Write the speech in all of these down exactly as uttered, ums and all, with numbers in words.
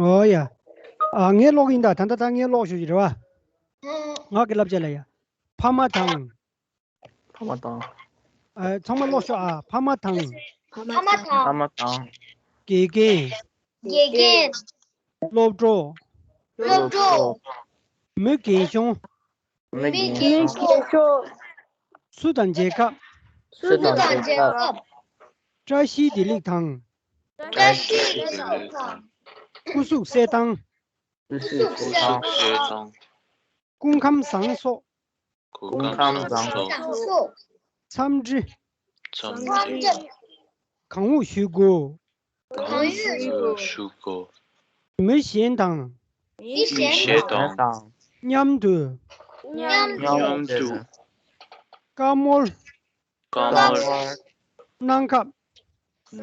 ཨོ་ཡ། ཨ་ངས་ཀློག་ཡིན་ད། ད་ད་ད་ངས་ཀློག་ཞུ་ཞིག་རེད་བ། ངག་གི་བསླབ་བྱ་ལ་ཡ། ཕ་མ་དང་། ཕ་མ་དང་། ཨ་ཚང་མ་ཀློག་ཤོག་ཨ། ཕ་མ་དང་། ཕ་མ་དང་། ཕ་མ་དང་། དགེ་རྒན། དགེ་རྒན། སློབ་གྲོགས། སློབ་གྲོགས། མི་རྒན་གཞོན། མི་རྒན་གཞོན། སུ་དང་མཇལ་སྐབས། སུ་དང་མཇལ་སྐབས། བཀྲ་ཤིས་བདེ་ལེགས་དང་། བཀྲ་ཤིས་བདེ་ལེགས་དང་། སྐུ་གཟུགས་གསལ་ཐང་། སྐུ་གཟུགས་གསལ་ཐང་། སྐུ་ཁམས་བཟང་སོགས། སྐུ་ཁམས་བཟང་སོགས། འཚམས་འདྲི། འཚམས་འདྲི། གང་འོས་ཞུ་དགོས། གང་འོས་ཞུ་དགོས། མི་གཞན་དང་། མི་གཞན་དང་། མཉམ་དུ། མཉམ་དུ། བཀའ་མོལ། བཀའ་མོལ། གནང་སྐབས།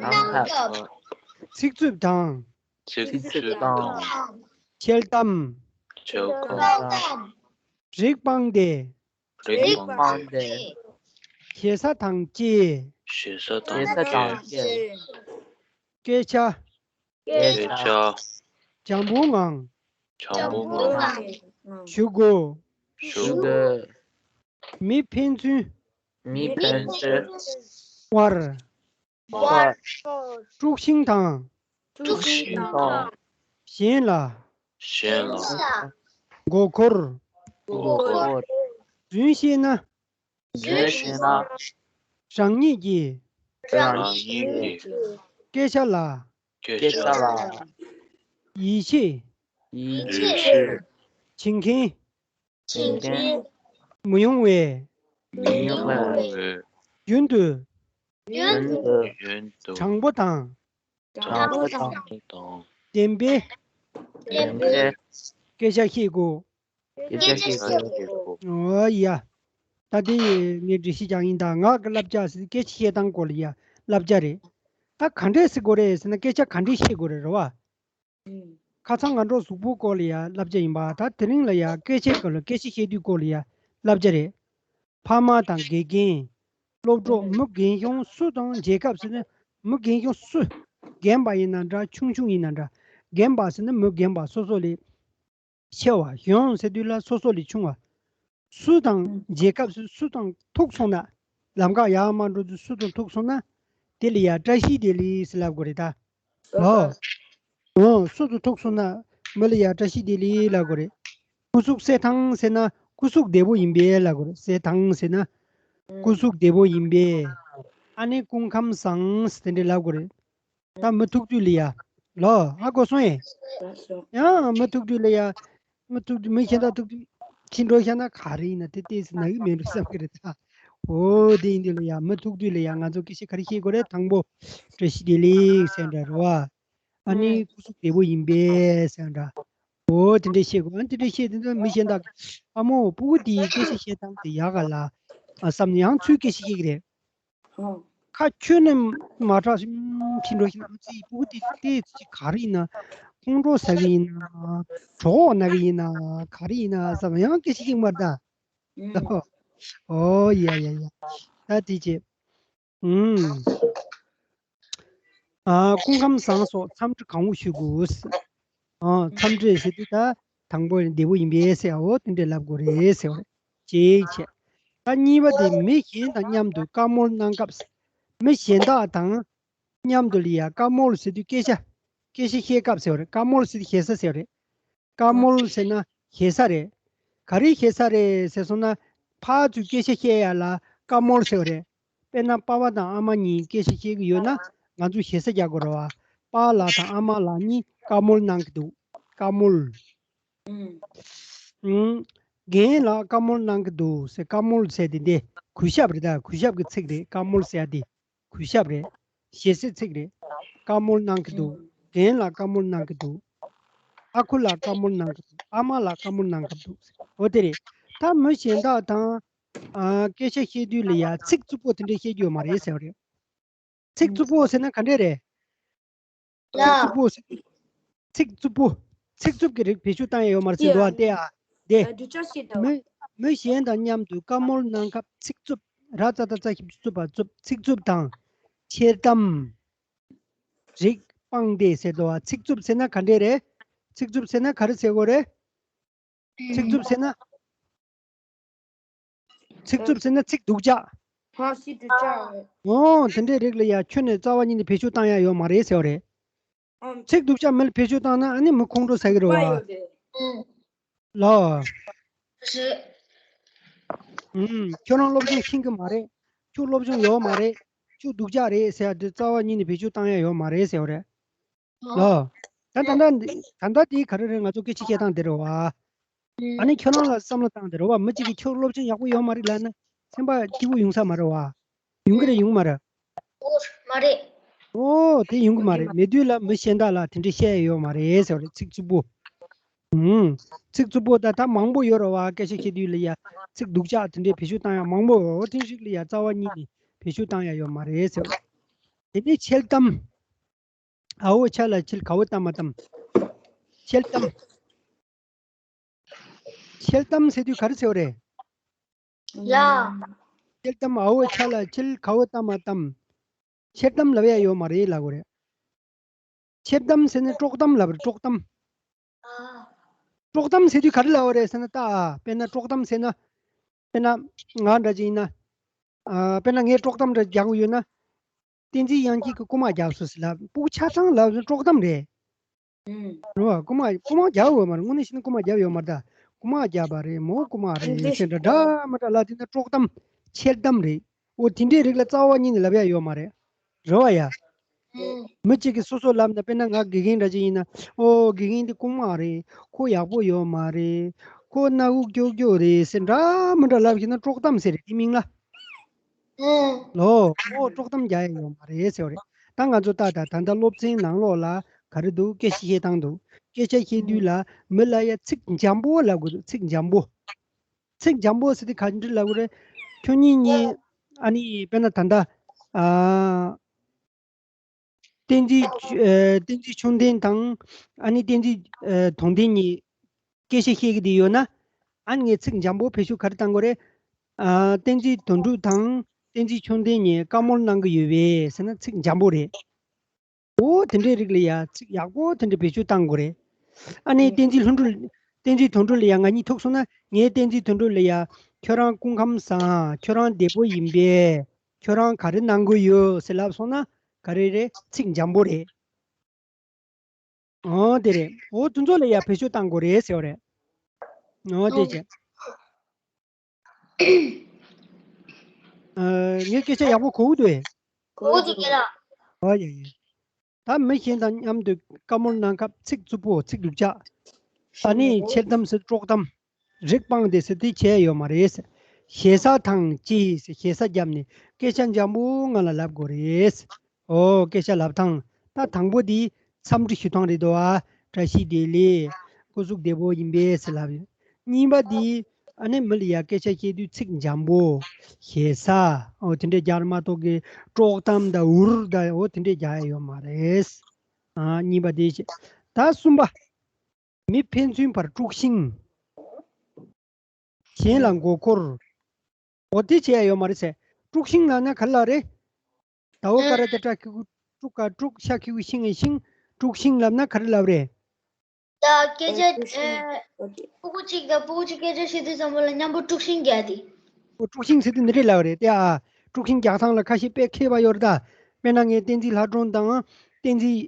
གནང་སྐབས། ཚིག་རྩུབ་དང་། ཚིག་རྩུབ་དང་། འཆལ་གཏམ། འཆལ་གཏམ། རིགས་སྤངས་ཏེ། རིགས་སྤངས་ཏེ། ཞེ་ས་དང་བཅས། ཞེ་ས་དང་བཅས། སྐད་ཆ། སྐད་ཆ། འཇམ་པོའི་ངང་། འཇམ་པོའི་ངང་། ཞུ་དགོས། ཞུ་དགོས། མི་ཕན་ཚུན། མི་ཕན་ཚུན། དབར། དབར། དཀྲུག་ཤིང་དང་། དཀྲུག་ཤིང་དང་། གཞན་ལ། གཞན་ལ། མགོ་འཁོར། མགོ་འཁོར། རྫུན་བཤད་ན། རྫུན་བཤད་ན། རང་ཉིད་ཀྱི། རང་ཉིད་ཀྱི། སྐད་ཆ་ལ། སྐད་ཆ་ལ། ཡིད་ཆེས། ཡིད་ཆེས། བྱེད་མཁན། བྱེད་མཁན། མི་ཡོང་བའི། མི་ཡོང་བའི། རྒྱུན་དུ། རྒྱུན་དུ། རྒྱུན་དུ། དྲང་པོ་དང་། དྲང་པོ་དང་། བདེན་པའི། བདེན་པའི། སྐད་ཆ་བཤད་དགོས། སྐད་ཆ་བཤད་དགོས། འོ་ཡ། ད་དེ་ངས་འགྲེལ་བཤད་རྒྱག་ཡིན་ད། ངག་གི་བསླབ་བྱ་ཟེར་སྐད་ཆ་བཤད་སྟངས་སྐོར་ལ་ཡ་བསླབ་བྱ་རེད། ད་ག་འདྲས་ཟེར་དགོས་རེད་ཟེར་ན་སྐད་ཆ་ག་འདྲས་བཤད་དགོས་རེད་རེད་བ། ཁ་སང་ང་ཚོ་གཟུགས་པོ་སྐོར་ལ་ཡ་བསླབ་བྱ་ཡིན་པ། ད་དེ་རིང་ལ་ཡ་སྐད་ཆའི་སྐོར་ལ། སྐད་ཆ་བཤད་དུས་སྐོར་ལ་ཡ་བསླབ་བྱ་རེད། ཕ་མ་དང་དགེ་རྒན། སློབ་གྲོགས། མི་རྒན་གཞོན་སུ་དང་མཇལ་སྐབས་ཟེར་ན། མི་རྒན་གཞོན་སུ། རྒན་པ་ཡིན་ན་འདྲ། ཆུང་ཆུང་ཡིན་ན་འདྲ། རྒན་པ་ཟེར་ན་མི་རྒན་པ་སོ་སོ་ལས་ཆེ་བ། གཞོན་ཟེར་དུས་ལ་སོ་སོ་ལས་ཆུང་བ། སུ་དང་མཇལ་སྐབས་སུ། སུ་དང་ཐུག་སོང་ན། ལམ་ཁ་ཡར་མར་འགྲོ་དུས་སུ་དང་ཐུག་སོང་ན། དེ་ལ་ཡ་བཀྲ་ཤིས་བདེ་ལེགས་ཟེར་ལབ་དགོས་རེད་ད། ལོ། འོ། སུ་དང་ཐུག་སོང་ན་མི་ལ་ཡ་བཀྲ་ཤིས་བདེ་ལེགས་ལབ་དགོས་རེད། སྐུ་གཟུགས་གསལ་ཐང་ཟེར་ན་སྐུ་གཟུགས་བདེ་པོ་ཡིན་པས་ལབ་དགོས་རེད། གསལ་ཐང་ཟེར་ན་སྐུ་གཟུགས་བདེ་པོ་ཡིན་པས། ཨ་ནི་སྐུ་ཁམས་བཟང་ཟེར་དེ་འདྲས་ལབ་དགོས་རེད། ད་མི་ཐུག་དུས་ལ་ཡ། ལོ། ཧ་གོ་སོང་ཨེ། གོ་སོང་། ཡང་མི་ཐུག་དུས་ལ་ཡ། མི་ཐུག་དུས། མི་གཞན་དག་ཐུག་དུས། ཕྱི་འགྲོ་བཞག་ན་ག་རེ་ཡིན་ན་དེ་ཏོག་ཙམ་ན་གི་མེད་འགྲོ་བསམ་གི་རེད་ད། འོ་དེ་ཡིན་དུས་ལ་ཡ། མི་ཐུག་དུས་ལ་ཡ་ང་ཚོ་སྐད་ཆ་ག་རེ་བཤད་དགོས་རེད། དང་པོ། བཀྲ་ཤིས་བདེ་ལེགས་ཟེར་འདྲ་རེད་བ། ཨ་ནི་ཨུམ། སྐུ་གཟུགས་བདེ་པོ་ཡིན་པས་ཟེར་འདྲ། འོ་དེ་འདྲས་བཤད་དགོས། ཨ་ནི་དེ་འདྲས་བཤད་དུས་མི་གཞན་དག་གིས། ཨ་མོ། སྤུ་གུ་དེའི་སྐད་ཆ་བཤད་སྟངས་དེ་ཡག་ག་ལ། ཨ་བསམ་ནས་ཡང་ཚུར་སྐད་ཆ་བཤད་གི་རེད། ཨོ། ཁ་ཁྱོན་ནས་མ་གྲགས་ཤིང་ཕྱིན་འགྲོ་ཤིང་། ཨ་ཙི། སྤུ་གུ་དེ་ཏོག་ཙམ་ག་རེ་ཡིན་ན། ཁོང་ཁྲོ་ཟ་གི་ཡིན་ན། གྲོད་ཁོག་ན་གི་ཡིན་ན། ག་རེ་ཡིན་ན་བསམ། ཡང་སྐད་ཆ་བཤད་གི་མ་རེད་ད། ཨུམ། ཨོ་ཡ་ཡ་ཡ། ད་དེ་བྱས། ཨུམ། ཨ། སྐུ་ཁམས་བཟང་སོགས་འཚམས་འདྲི་གང་འོས་ཞུ་དགོས། ཨ། འཚམས་འདྲི་ཟེར་དུས་ད་དང་པོ་བདེ་པོ་ཡིན་པས་ཟེར། འོ་དེ་འདྲས་ལབ་དགོས་རེད་ཟེར་བ་རེད། གཅིག་བྱས། ད་གཉིས་པ་དེ་མི་གཞན་དང་མཉམ་དུ་བཀའ་མོལ་གནང་སྐབས། མི་གཞན་དག་དང་མཉམ་དུ་ལ་ཡ་བཀའ་མོལ་ཟེར་དུས་སྐད་ཆ། སྐད་ཆ་བཤད་སྐབས་ཟེར་བ་རེད། བཀའ་མོལ་ཟེར་དུས་ཞེ་ས་ཟེར་བ་རེད། བཀའ་མོལ་ཟེར་ན་ཞེ་ས་རེད། ག་རེ་ཞེ་ས་རེད་ཟེར་སོང་ན། ཕར་ཚུར་སྐད་ཆ་བཤད་ཡ་ལ་བཀའ་མོལ་ཟེར་བ་རེད། དཔེར་ན་པ་ཕ་དང་ཨ་མ་གཉིས་སྐད་ཆ་བཤད་ཀྱི་ཡོད་ན་ང་ཚོ་ཞེ་ས་རྒྱག་དགོས་རེད་བ། པཱ་ལགས་དང་ཨ་མ་ལགས་གཉིས་བཀའ་མོལ་གནང་གི་འདུག། བཀའ་མོལ། ཨུམ། ཨུམ། རྒན་ལགས་བཀའ་མོལ་གནང་གི་འདུག་ཟེར། བཀའ་མོལ་ཟེར་དེ་འདི་གུས་ཞབས་རེད་ད། གུས་ཞབས་ཀྱི་ཚིག་རེད། བཀའ་མོལ་ཟེར་ཡ་དེ། གུས་ཞབས་རེད། ཞེ་སའི་ཚིག་རེད། བཀའ་མོལ་གནང་གི་འདུག། རྒན་ལགས་བཀའ་མོལ་གནང་གི་འདུག། ཨ་ཁུ་ལགས་བཀའ་མོལ་གནང་གི་འདུག། ཨ་མ་ལགས་བཀའ་མོལ་གནང་གི་འདུག། འོ་དེ་རེད། ད་མི་གཞན་དག་དང་། ཨ། སྐད་ཆ་བཤད་དུས་ལ་ཡ་ཚིག་རྩུབ་པོ་དེ་འདྲས་བཤད་རྒྱུ་ཡོད་མ་རེད་ཟེར་བ་རེད། ཚིག་རྩུབ་པོ་ཟེར་ན་ག་འདྲས་རེད། ཚིག་རྩུབ་པོ་ཟེར། ཚིག་རྩུབ་པོ། ཚིག་རྩུབ་ཀྱི་རིགས་བེད་སྤྱོད་བཏང་ཡ་ཡོད་མ་རེད་ཟེར་འདུག་ཨ། དེ་ཨ། དེ། མི། མི་གཞན་དང་མཉམ་དུ་བཀའ་མོལ་གནང་སྐབས་ཚིག་རྩུབ། ར་ཙ་ཏ་ཙ་ཞབས་ཀྱུ་རྩུབ་པ་རྩུབ། ཚིག་རྩུབ་དང་། འཆལ་གཏམ། རིགས་སྤངས་ཏེ་ཟེར་འདུག་ཨ། ཚིག་རྩུབ་ཟེར་ན་ག་འདྲས་རེད། ཚིག་རྩུབ་ཟེར་ན་ག་རེ་ཟེར་དགོས་རེད། ཚིག་རྩུབ་ཟེར་ན། ཚིག་རྩུབ་ཟེར་ན་ཚིག་སྡུག་ཅག་ཧོ་ཚིག་སྡུག་ཅག་རེད། ཨོ་དེ་འདྲའི་རིགས་ལ་ཡ་ཁྱོན་ནས་རྩ་བ་ཉིད་ནས་བེད་སྤྱོད་བཏང་ཡ་ཡོད་མ་རེད་ཟེར་བ་རེད། ཨོ། ཚིག་སྡུག་ཅག་མི་ལ་བེད་སྤྱོད་བཏང་ན་ཨ་ནི་མི་ཁོང་ཁྲོ་ཟ་གི་རེད་བ། ཡོད་རེད། ལོ། རེད། ཨུམ། ཁྱོད་རང་སློབ་སྦྱོང་ཤེས་གི་མ་རེད། ཁྱོད་སློབ་སྦྱོང་ཡོད་མ་རེད། ཁྱོད་སྡུག་ཅག་རེད་ཟེར་ཡ་དེ་རྩ་བ་ཉིད་ནས་བེད་སྤྱོད་བཏང་ཡ་ཡོད་མ་རེད་ཟེར་བ་རེད། ལོ། ད་ད་ད་ད་ད་དེ་ག་རེ་རེད། ང་ཚོ་སྐད་ཆ་བཤད་སྟངས་དེ་རེད་བ། ཨ་ནི་ཁྱོད་རང་ལ་བསམ་བློ་བཏང་དེ་རེད་བ། མི་གཅིག་གིས་ཁྱོད་སློབ་སྦྱོང་ཡག་པོ་ཡོད་མ་རེད་ལབ་ན་སེམས་པ་སྐྱིད་པོ་ཡོང་ས་མ་རེད་བ། ཡོང་གི་རེད་ཡོང་མ་རེད། ཨོ་མ་རེད། ཨོ་དེ་ཡོང་གི་མ་རེད། མེད་དུས་ལ་མི་གཞན་དག་ལ་དེ་འདྲ་བཤད་ཡ་ཡོད་མ་རེད་ཟེར་བ་རེད། ཚིག་རྩུབ་པོ། ཨུམ། ཚིག་རྩུབ་པོ་ད་ད་མང་པོ་ཡོད་རེད་བ། སྐད་ཆ་བཤད་དུས་ལ་ཡ་ཚིག་སྡུག་ཅག་དེ་འདྲའི་བེད་སྤྱོད་བཏང་ཡ་མང་པོ། ཨོ་དེ་ཞིག་ལ་ཡ་རྩ་བ་ཉིད་ནས་བེད་སྤྱོད་བཏང་ཡ་ཡོད་མ་རེད་ཟེར་བ། དེ་ནས་འཆལ་གཏམ། འ་འོག་ཆ་ལ་འཆལ་ག་འོག་གཏམ་མ་གཏམ། འཆལ་གཏམ། འཆལ་གཏམ་ཟེར་དུས་ག་རེ་ཟེར་བ་རེད། ཡ། འཆལ་གཏམ། འ་འོག་ཆ་ལ་འཆལ་ག་འོག་གཏམ་མ་གཏམ། འཆལ་གཏམ་ལབ་ཡ་ཡོད་མ་རེད་ལབ་དགོས་རེད། འཆལ་གཏམ་ཟེར་ན་དཀྲོག་གཏམ་ལབ་རེད། དཀྲོག་གཏམ། ཨ། དཀྲོག་གཏམ་ཟེར་དུས་ག་རེ་ལབ་པ་རེད་ཟེར་ན། ད་དཔེར་ན་དཀྲོག་གཏམ་ཟེར་ན། དཔེར་ན་ང་འདྲ་ཅིག་ཡིན་ན། ཨ། དཔེར་ན་ངས་དཀྲོག་གཏམ་འདྲ་རྒྱག་གི་ཡོད་ན། བསྟན་འཛིན་དབྱངས་སྐྱིད་ཀྱིས་རྐུ་མ་རྒྱག་སོང་ཟེར་ལབ། སྤུ་གུ་ཆ་ཚང་ལབ་ན་དཀྲོག་གཏམ་རེད། ཨུམ། རེད་བ། རྐུ་མ་རྐུ་མ་རྒྱག་ཡོད་མ་རེད། དངོས་གནས་བཤད་ན་རྐུ་མ་རྒྱག་ཡོད་མ་རེད་ད། རྐུ་མ་རྒྱག་པ་རེད། མོ་རྐུ་མ་རེད་ཟེར་འདྲ་འདྲ་མི་འདྲ་ལབ་དེ་ན་དཀྲོག་གཏམ། འཆལ་གཏམ་རེད། འོ་དེ་འདྲའི་རིགས་ལ་རྩ་བ་ཉིད་ནས་ལབ་ཡ་ཡོད་མ་རེད། རེད་བ་ཡ། ཨུམ། མི་གཅིག་གིས་སོ་སོ་ལབ་ན། དཔེར་ན་ང་དགེ་རྒན་འདྲ་ཅིག་ཡིན་ན། ཨོ་དགེ་རྒན་འདི་རྐུ་མ་རེད། ཁོ་ཡག་པོ་ཡོད་མ་རེད། ཁོ་སྣ་ཁུག་ཀྱོག་ཀྱོག་རེད་ཟེར་འདྲ་མི་འདྲ་ལབ་བཞིན་ན་དཀྲོག་གཏམ་ཟེར་རེད། དེ་མིང་ལ། ཨུམ། ལོ། ཨོ་དཀྲོག་གཏམ་རྒྱག་ཡ་ཡོད་མ་རེད་ཟེར་བ་རེད། ད་ང་ཚོ་ད་ད་ད་ལྟ་སློབ་ཚན་ནང་ལོགས་ལ་ག་རེ་འདུག་སྐད་ཆ་བཤད་སྟངས་འདུག་སྐད་ཆ་བཤད་དུས་ལ་མི་ལ་ཡ་ཚིག་འཇམ་པོ་ལབ་དགོས་འདུག་ཚིག་འཇམ་པོ། ཚིག་འཇམ་པོ་ཟེར་དུས་ག་འདྲ་ལབ་དགོས་རེད། ཁྱོད་གཉིས་གཉིས། ཨ་ནི་དཔེར་ན་ད་ལྟ། ཨ། བསྟན་འཛིན། ཨ། བསྟན་འཛིན་ཆོས་ལྡན་དང་། ཨ་ནི་བསྟན་འཛིན། ཨ། དོན་ལྡན་གཉིས་སྐད་ཆ་བཤད་ཀྱི་བསྡད་ཡོད་ན། ཨ་ནི་ངས་ཚིག་འཇམ་པོ་བེད་སྤྱོད་ག་རེ་བཏང་དགོས་རེད། ཨ། བསྟན་འཛིན་དོན་གྲུབ་དང་བསྟན་འཛིན་ཆོས་ལྡན་གཉིས་བཀའ་མོལ་གནང་གི་ཡོད་པས་ཟེར་ན་ཚིག་འཇམ་པོ་རེད། འོ་དེ་འདྲའི་རིགས་ལ་ཡ་ཚིག་ཡག་པོ་དེ་འདྲ་བེད་སྤྱོད་བཏང་དགོས་རེད། ཨ་ནི་བསྟན་འཛིན་ལྷུན་གྲུབ། བསྟན་འཛིན་དོན་གྲུབ་ལ་ཡ་ང་གཉིས་ཐུག་སོང་ན། ངས་བསྟན་འཛིན་དོན་གྲུབ་ལ་ཡ། ཁྱོད་རང་སྐུ་ཁམས་བཟང་། ཁྱོད་རང་བདེ་པོ་ཡིན་པས། ཁྱོད་རང་ག་རེ་གནང་གི་ཡོད་ཟེར་ལབ་སོང་ན། ག་རེ་རེད། ཚིག་འཇམ་པོ་རེད། འོ་དེ་རེད། འོ་དེ་ཚོ་ལ་ཡ་བེད་སྤྱོད་བཏང་དགོས་རེད་ཟེར་བ་རེད། འོ་དེ་བྱས། ཨ། ངའི་སྐད་ཆ་ཡག་པོ་གོ་གི་འདུག་གས། གོ་གི་འདུག་ལགས། ཨོ་ཡ་ཡ། ད་མི་གཞན་དང་མཉམ་དུ་བཀའ་མོལ་གནང་སྐབས་ཚིག་རྩུབ་པོ་ཚིག་སྡུག་ཅག་ཨ་ནི་འཆལ་གཏམ་ཟེར་དཀྲོག་གཏམ། རིགས་སྤངས་ཏེ་ཟེར་དེ་བྱས་ཡོད་མ་རེད། ཞེ་ས་དང་ཅི་ཟེར་ཞེ་ས་བརྒྱབ་ནས་སྐད་ཆ་འཇམ་པོ་ང་ལ་ལབ་དགོས་རེད། ཨོ་སྐད་ཆ་ལབ་སྟངས། ད་དང་པོ་དེ་འཚམས་འདྲི་ཞུ་སྟངས་རེད་དོ། ཨ། བཀྲ་ཤིས་བདེ་ལེགས། སྐུ་གཟུགས་བདེ་པོ་ཡིན་པས་ཟེར་ལབ་ཡོད། གཉིས་པ་དེ། ཨ་ནི་མི་ལ་ཡ་སྐད་ཆ་བཤད་དུས་ཚིག་འཇམ་པོ། ཞེ་ས། ཨོ་དེ་འདྲས་རྒྱག་མ་གཏོགས་ཀྱི་དཀྲོག་གཏམ་དང་འུར་དང་ཨོ་དེ་འདྲས་རྒྱག་ཡ་ཡོད་མ་རེད། ཨ། གཉིས་པ་དེ་བྱས། ད་གསུམ་པ། མི་ཕན་ཚུན་བར་དཀྲུག་ཤིང་། གཞན་ལ་མགོ་འཁོར། འོ་དེ་བྱས་ཡ་ཡོད་མ་རེད་ཟེར། དཀྲུག་ཤིང་ལབ་ན་ག་རེ་ལབ་རེད། ད་འོ་ཀ་ར་བཏགས་སྐྲ་ཁེག་གུ་དཀྲུག་ག་དཀྲུག་ཤ་ཁེག་གུ་ཤིང་ངི་ཤིང་། དཀྲུག་ཤིང་ལབ་ན་ག་རེ་ལབ་རེད། ད་སྐད་ཆ། ཨ། ཨ། དཀྲུག་ཤིང་། ཨོ་ཀེ། སྤུ་གུ་གཅིག་དང་སྤུ་གུ་གཅིག་སྐད་ཆ་བཤད་དུས་ཙམ་པ་ལ་མཉམ་པོ་དཀྲུག་ཤིང་རྒྱག་དེ། ཨོ་དཀྲུག་ཤིང་ཟེར་དུས་འདི་འདྲས་ལབ་རེད་དེ། ཨ། དཀྲུག་ཤིང་རྒྱག་སྟངས་ལ་ཁ་ཤས་དཔེ་མཁས་པ་ཡོད་རེད་ད། དཔེར་ན་ངས་བསྟན་འཛིན་ལྷ་སྒྲོན་དང་བསྟན་འཛིན།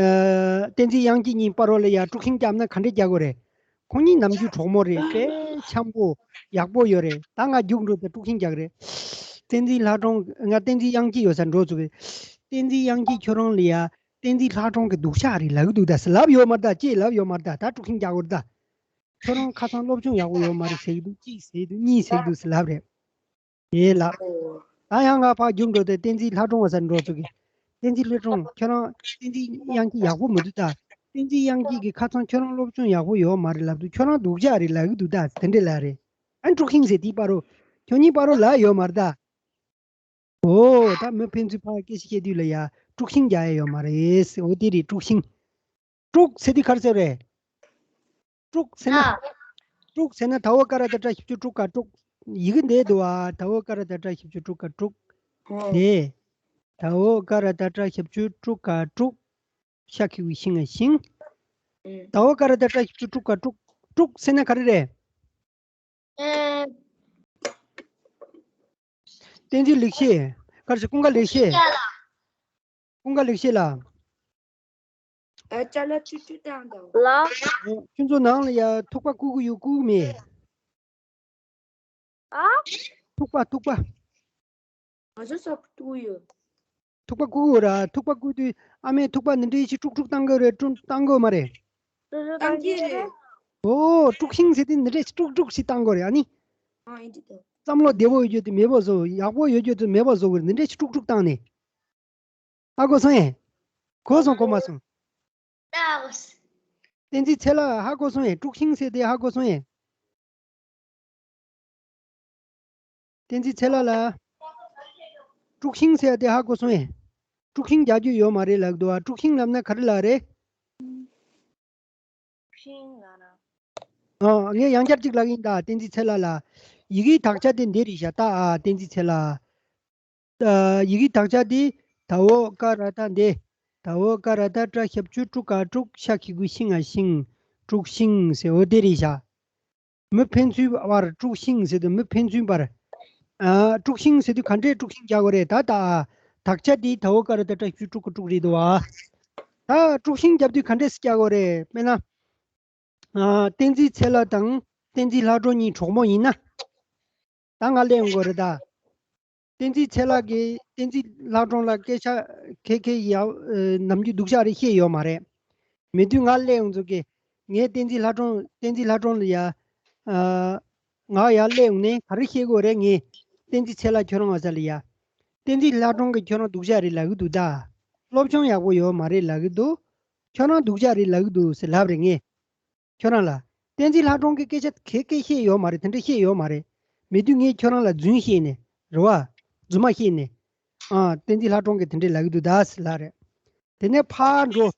ཨ། བསྟན་འཛིན་དབྱངས་སྐྱིད་གཉིས་བར་རོ་ལ་ཡ་དཀྲུག་ཤིང་བརྒྱབ་ན་ག་འདྲས་རྒྱག་དགོས་རེད། ཁོང་གཉིས་ནམ་རྒྱུན་གྲོགས་མོ་རེད། དཔེ་འཆམ་པོ་ཡག་པོ་ཡོད་རེད། ད་ང་རྒྱུགས་འགྲོ་དེ་དཀྲུག་ཤིང་རྒྱག་རེད། བསྟན་འཛིན་ལྷ་སྒྲོན། ང་བསྟན་འཛིན་དབྱངས་སྐྱིད་ཡོད་སར་འགྲོ་ཚུགས་གི། བསྟན་འཛིན་དབྱངས་སྐྱིད་ཁྱོད་རང་ལ་ཡ། བསྟན་འཛིན་ལྷ་སྒྲོན་གྱི་སྡུག་ཅག་རེད་ལབ་གི་འདུག་ད་ཟེར་ལབ་ཡོད་མ་རེད་ད། ཅེས་ལབ་ཡོད་མ་རེད་ད། ད་དཀྲུག་ཤིང་རྒྱག་དགོས་རེད་ད། ཁྱོད་རང་ཁ་སང་སློབ་སྦྱོང་ཡག་པོ་ཡོད་མ་རེད་ཟེར་གི་འདུག་གཅིག་ཟེར་གི་འདུག་གཉིས་ཟེར་གི་འདུག་ཟེར་ལབ་རེད། དེ་ལབ། ད་ཡང་ང་ཕར་རྒྱུགས་འགྲོ་དེ་བསྟན་འཛིན་ལྷ་སྒྲོན་བ་ཟེར་འགྲོ་ཚུགས་གི། བསྟན་འཛིན་ལྷ་སྒྲོན་ཁྱོད་རང་བསྟན་འཛིན་དབྱངས་སྐྱིད་ཡག་པོ་མི་འདུག་ད། བསྟན་འཛིན་དབྱངས་སྐྱིད་ཀྱིས་ཁ་སང་ཁྱོད་རང་སློབ་སྦྱོང་ཡག་པོ་ཡོད་མ་རེད་ལབ་འདུག་ཁྱོད་རང་སྡུག་ཅག་རེད་ལབ་གི་འདུག་ད་དེ་འདྲས་ལབ་རེད། ཨ་ནི་དཀྲུག་ཤིང་ཟེར་དེའི་བར་རོ། ཁྱོད་གཉིས་བར་རོ་ལབ་ཡོད་མ་རེད་ད། ཨོ། ད་མི་ཕན་ཚུན་ཕར་སྐད་ཆ་བཤད་དུས་ལ་ཡ་དཀྲུག་ཤིང་རྒྱག་ཡ་ཡོད་མ་རེད། ཨོ་དེ་རེད་དཀྲུག་ཤིང་། དཀྲུག་ཟེར་དུས་ག་རེ་ཟེར་རེད། དཀྲུག་ཟེར་ན། ཨ། དཀྲུག་ཟེར་ན་ད་འོ་ཀ་ར་བཏགས་སྐྲ་ཞབས་ཀྱུ་དཀྲུག་ག་དཀྲུག་ཡི་གེ་འདི་འདུག་ཨ། ད་འོ་ཀ་ར་བཏགས་སྐྲ་ཞབས་ཀྱུ་དཀྲུག་ག་དཀྲུག་ཨོ། དེ། ད་འོ་ཀ་ར་བཏགས་སྐྲ་ཞབས་ཀྱུ་དཀྲུག་ག་དཀྲུག་ཤ་ཁེག་གུ་ཤིང་ང་ཤིང་། ཨུམ། ཟླ་བ་ཀ་ར་བཏགས་སྦྲ་ཞབས་ཀྱུ་སྦྲུ་ཀ་སྦྲུག། སྦྲུག་ཟེར་ན་ག་རེ་རེད། ཨེ། བསྟན་འཛིན་ལེགས་བཤད། ག་རེ་ཟེར། ཀུན་དགའ་ལེགས་བཤད། ཀུན་དགའ་ལེགས་བཤད་ལ། ཨ་ཅ་ལག་ཅུ་ཅུ་བཏང་དང་། ལ། ཁྱོད་ཚོ་ནང་ལ་ཡ་ཐུག་པ་བསྐུར་གི་ཡོད་བསྐུར་གི་མེད། ཨ། ཐུག་པ་ཐུག་པ། ང་ཚོ་སོགས་བསྐུར་ཡོད། ཐུག་པ་བསྐུར་གི་ཡོད་ར། ཐུག་པ་བསྐུར་དུས་ཨ་མས་ཐུག་པ་འདི་འདྲའི་ཞིག་དཀྲུག་དཀྲུག་བཏང་གི་ཡོད་རེད། དཀྲུག་བཏང་གི་ཡོད་མ་རེད། བཏང་གི་རེད། ཨོ། དཀྲུག་ཤིང་ཟེར་དུས་འདི་འདྲའི་ཞིག་དཀྲུག་དཀྲུག་ཞིག་བཏང་གི་ཡོད་རེད། ཨ་ནི། ཨ་ཡིན་འདི་དང་། བསམ་བློ་བདེ་པོ་ཡོད་རྒྱུ་དེ་མེད་པ་བཟོ། ཡག་པོ་ཡོད་རྒྱུ་དེ་མེད་པ་བཟོ་གི་རེད། འདི་འདྲའི་ཞིག་དཀྲུག་དཀྲུག་བཏང་ནས། ཧ་གོ་སོང་ཨེ། གོ་སོང་གོ་མ་སོང་། ལགས། བསྟན་འཛིན་ཚེ་ལགས་ཧ་གོ་སོང་ཨེ། དཀྲུག་ཤིང་ཟེར་དེ་ཧ་གོ་སོང་ཨེ། བསྟན་འཛིན་ཚེ་ལགས་ལགས། དཀྲུག་ཤིང་ཟེར་དེ་ཧ་གོ་སོང་ཨེ། དཀྲུག་ཤིང་རྒྱག་རྒྱུ་ཡོད་མ་རེད་ལབ་འདུག་ཨ། དཀྲུག་ཤིང་ལབ་ན་ག་རེ་ལབ་རེད། དཀྲུག་ཤིང་ལབ་ན། ཨ། ངས་ཡང་བསྐྱར་གཅིག་ལབ་ཡིན་ད། བསྟན་འཛིན་ཚེ་ལགས་ལགས། ཡི་གེའི་དག་ཆ་དེ་འདི་རེད་ཤག་ད། ཨ། བསྟན་འཛིན་ཚེ་ལགས། ཨ། ཡི་གེའི་དག་ཆ་དེ། ད་འོ་ཀ་ར་བཏགས་འདི། ད་འོ་ཀ་ར་བཏགས་སྦྲ་ཞབས་ཀྱུ་སྦྲུ་ཀ་སྦྲུག། ཤ་གི་གུ་ཤི་ང་ཤིང་། དཀྲུག་ཤིང་ཟེར། འོ་དེ་རེད་ཤག་མི་ཕན་ཚུན་བར་དཀྲུག་ཤིང་ཟེར་དུས་མི་ཕན་ཚུན་བར། ཨ། དཀྲུག་ཤིང་ཟེར་དུས་ག་འདྲས་དཀྲུག་ཤིང་རྒྱག་དགོས་རེད་ད། ད། ཨ། དག་ཆ་དེ་ད་འོ་ཀ་ར་བཏགས་སྦྲ་ཞབས་ཀྱུ་སྦྲུ་ཀ་སྦྲུག་རེད་འདུག་ཨ། ད་དཀྲུག་ཤིང་རྒྱབ་དུས་ག་འདྲས་སེ་རྒྱག་དགོས་རེད། དཔེར་ན། ཨ། བསྟན་འཛིན་ཚེ་ལགས་དང་བསྟན་འཛིན་ལྷ་སྒྲོན་གཉིས་གྲོགས་མོ་ཡིན་ན། ད་ང་སླེབས་ཡོང་དགོས་རེད་ད། བསྟན་འཛིན་ཚེ་ལགས་ཀྱིས་བསྟན་འཛིན་ལྷ་སྒྲོན་ལ་སྐད་ཆ་ཁེ་ཁེ་ཡ། ཨ། ནམ་རྒྱུན་སྡུག་ཅག་རེ་བཤད་ཡོད་མ་རེད། མེད་དུས་ང་སླེབས་ཡོང་ཚོ་གི། ངས་བསྟན་འཛིན་ལྷ་སྒྲོན། བསྟན་འཛིན་ལྷ་སྒྲོན་ལ་ཡ། ཨ། ང་ཡར་སླེབས་ཡོང་ནས་ག་རེ་བཤད་དགོས་རེད། ངས་བསྟན་འཛིན་ཚེ་ལགས་ཁྱོད་རང་ང་ས་ལ་ཡ། བསྟན་འཛིན་ལྷ་སྒྲོན་གྱིས་ཁྱོད་རང་སྡུག་ཅག་རེད་ལབ་གི་འདུག་ད། སློབ་སྦྱོང་ཡག་པོ་ཡོད་མ་རེད་ལབ་གི་འདུག་ཁྱོད་རང་སྡུག་ཅག་རེད་ལབ་གི་འདུག་ཟེར་ལབ་རེད་ངས། ཁྱོད་རང་ལ། བསྟན་འཛིན་ལྷ་སྒྲོན་གྱིས་སྐད་ཆ་ག་གེ་བཤད་ཡོད་མ་རེད། དེ་འདྲ་བཤད་ཡོད་མ་རེད། མེད་དུས་ངས་ཁྱོད་རང་ལ་རྫུན་བཤད་ནས་རེད་བ། རྫུན་མ་བཤད་ནས། ཨ། བསྟན་འཛིན་ལྷ་སྒྲོན་གྱིས་དེ་འདྲ་ལབ་གི་འདུག་ད་ཟེར་ལབ་རེད། དེ་ནས་ཕར་འགྲོ།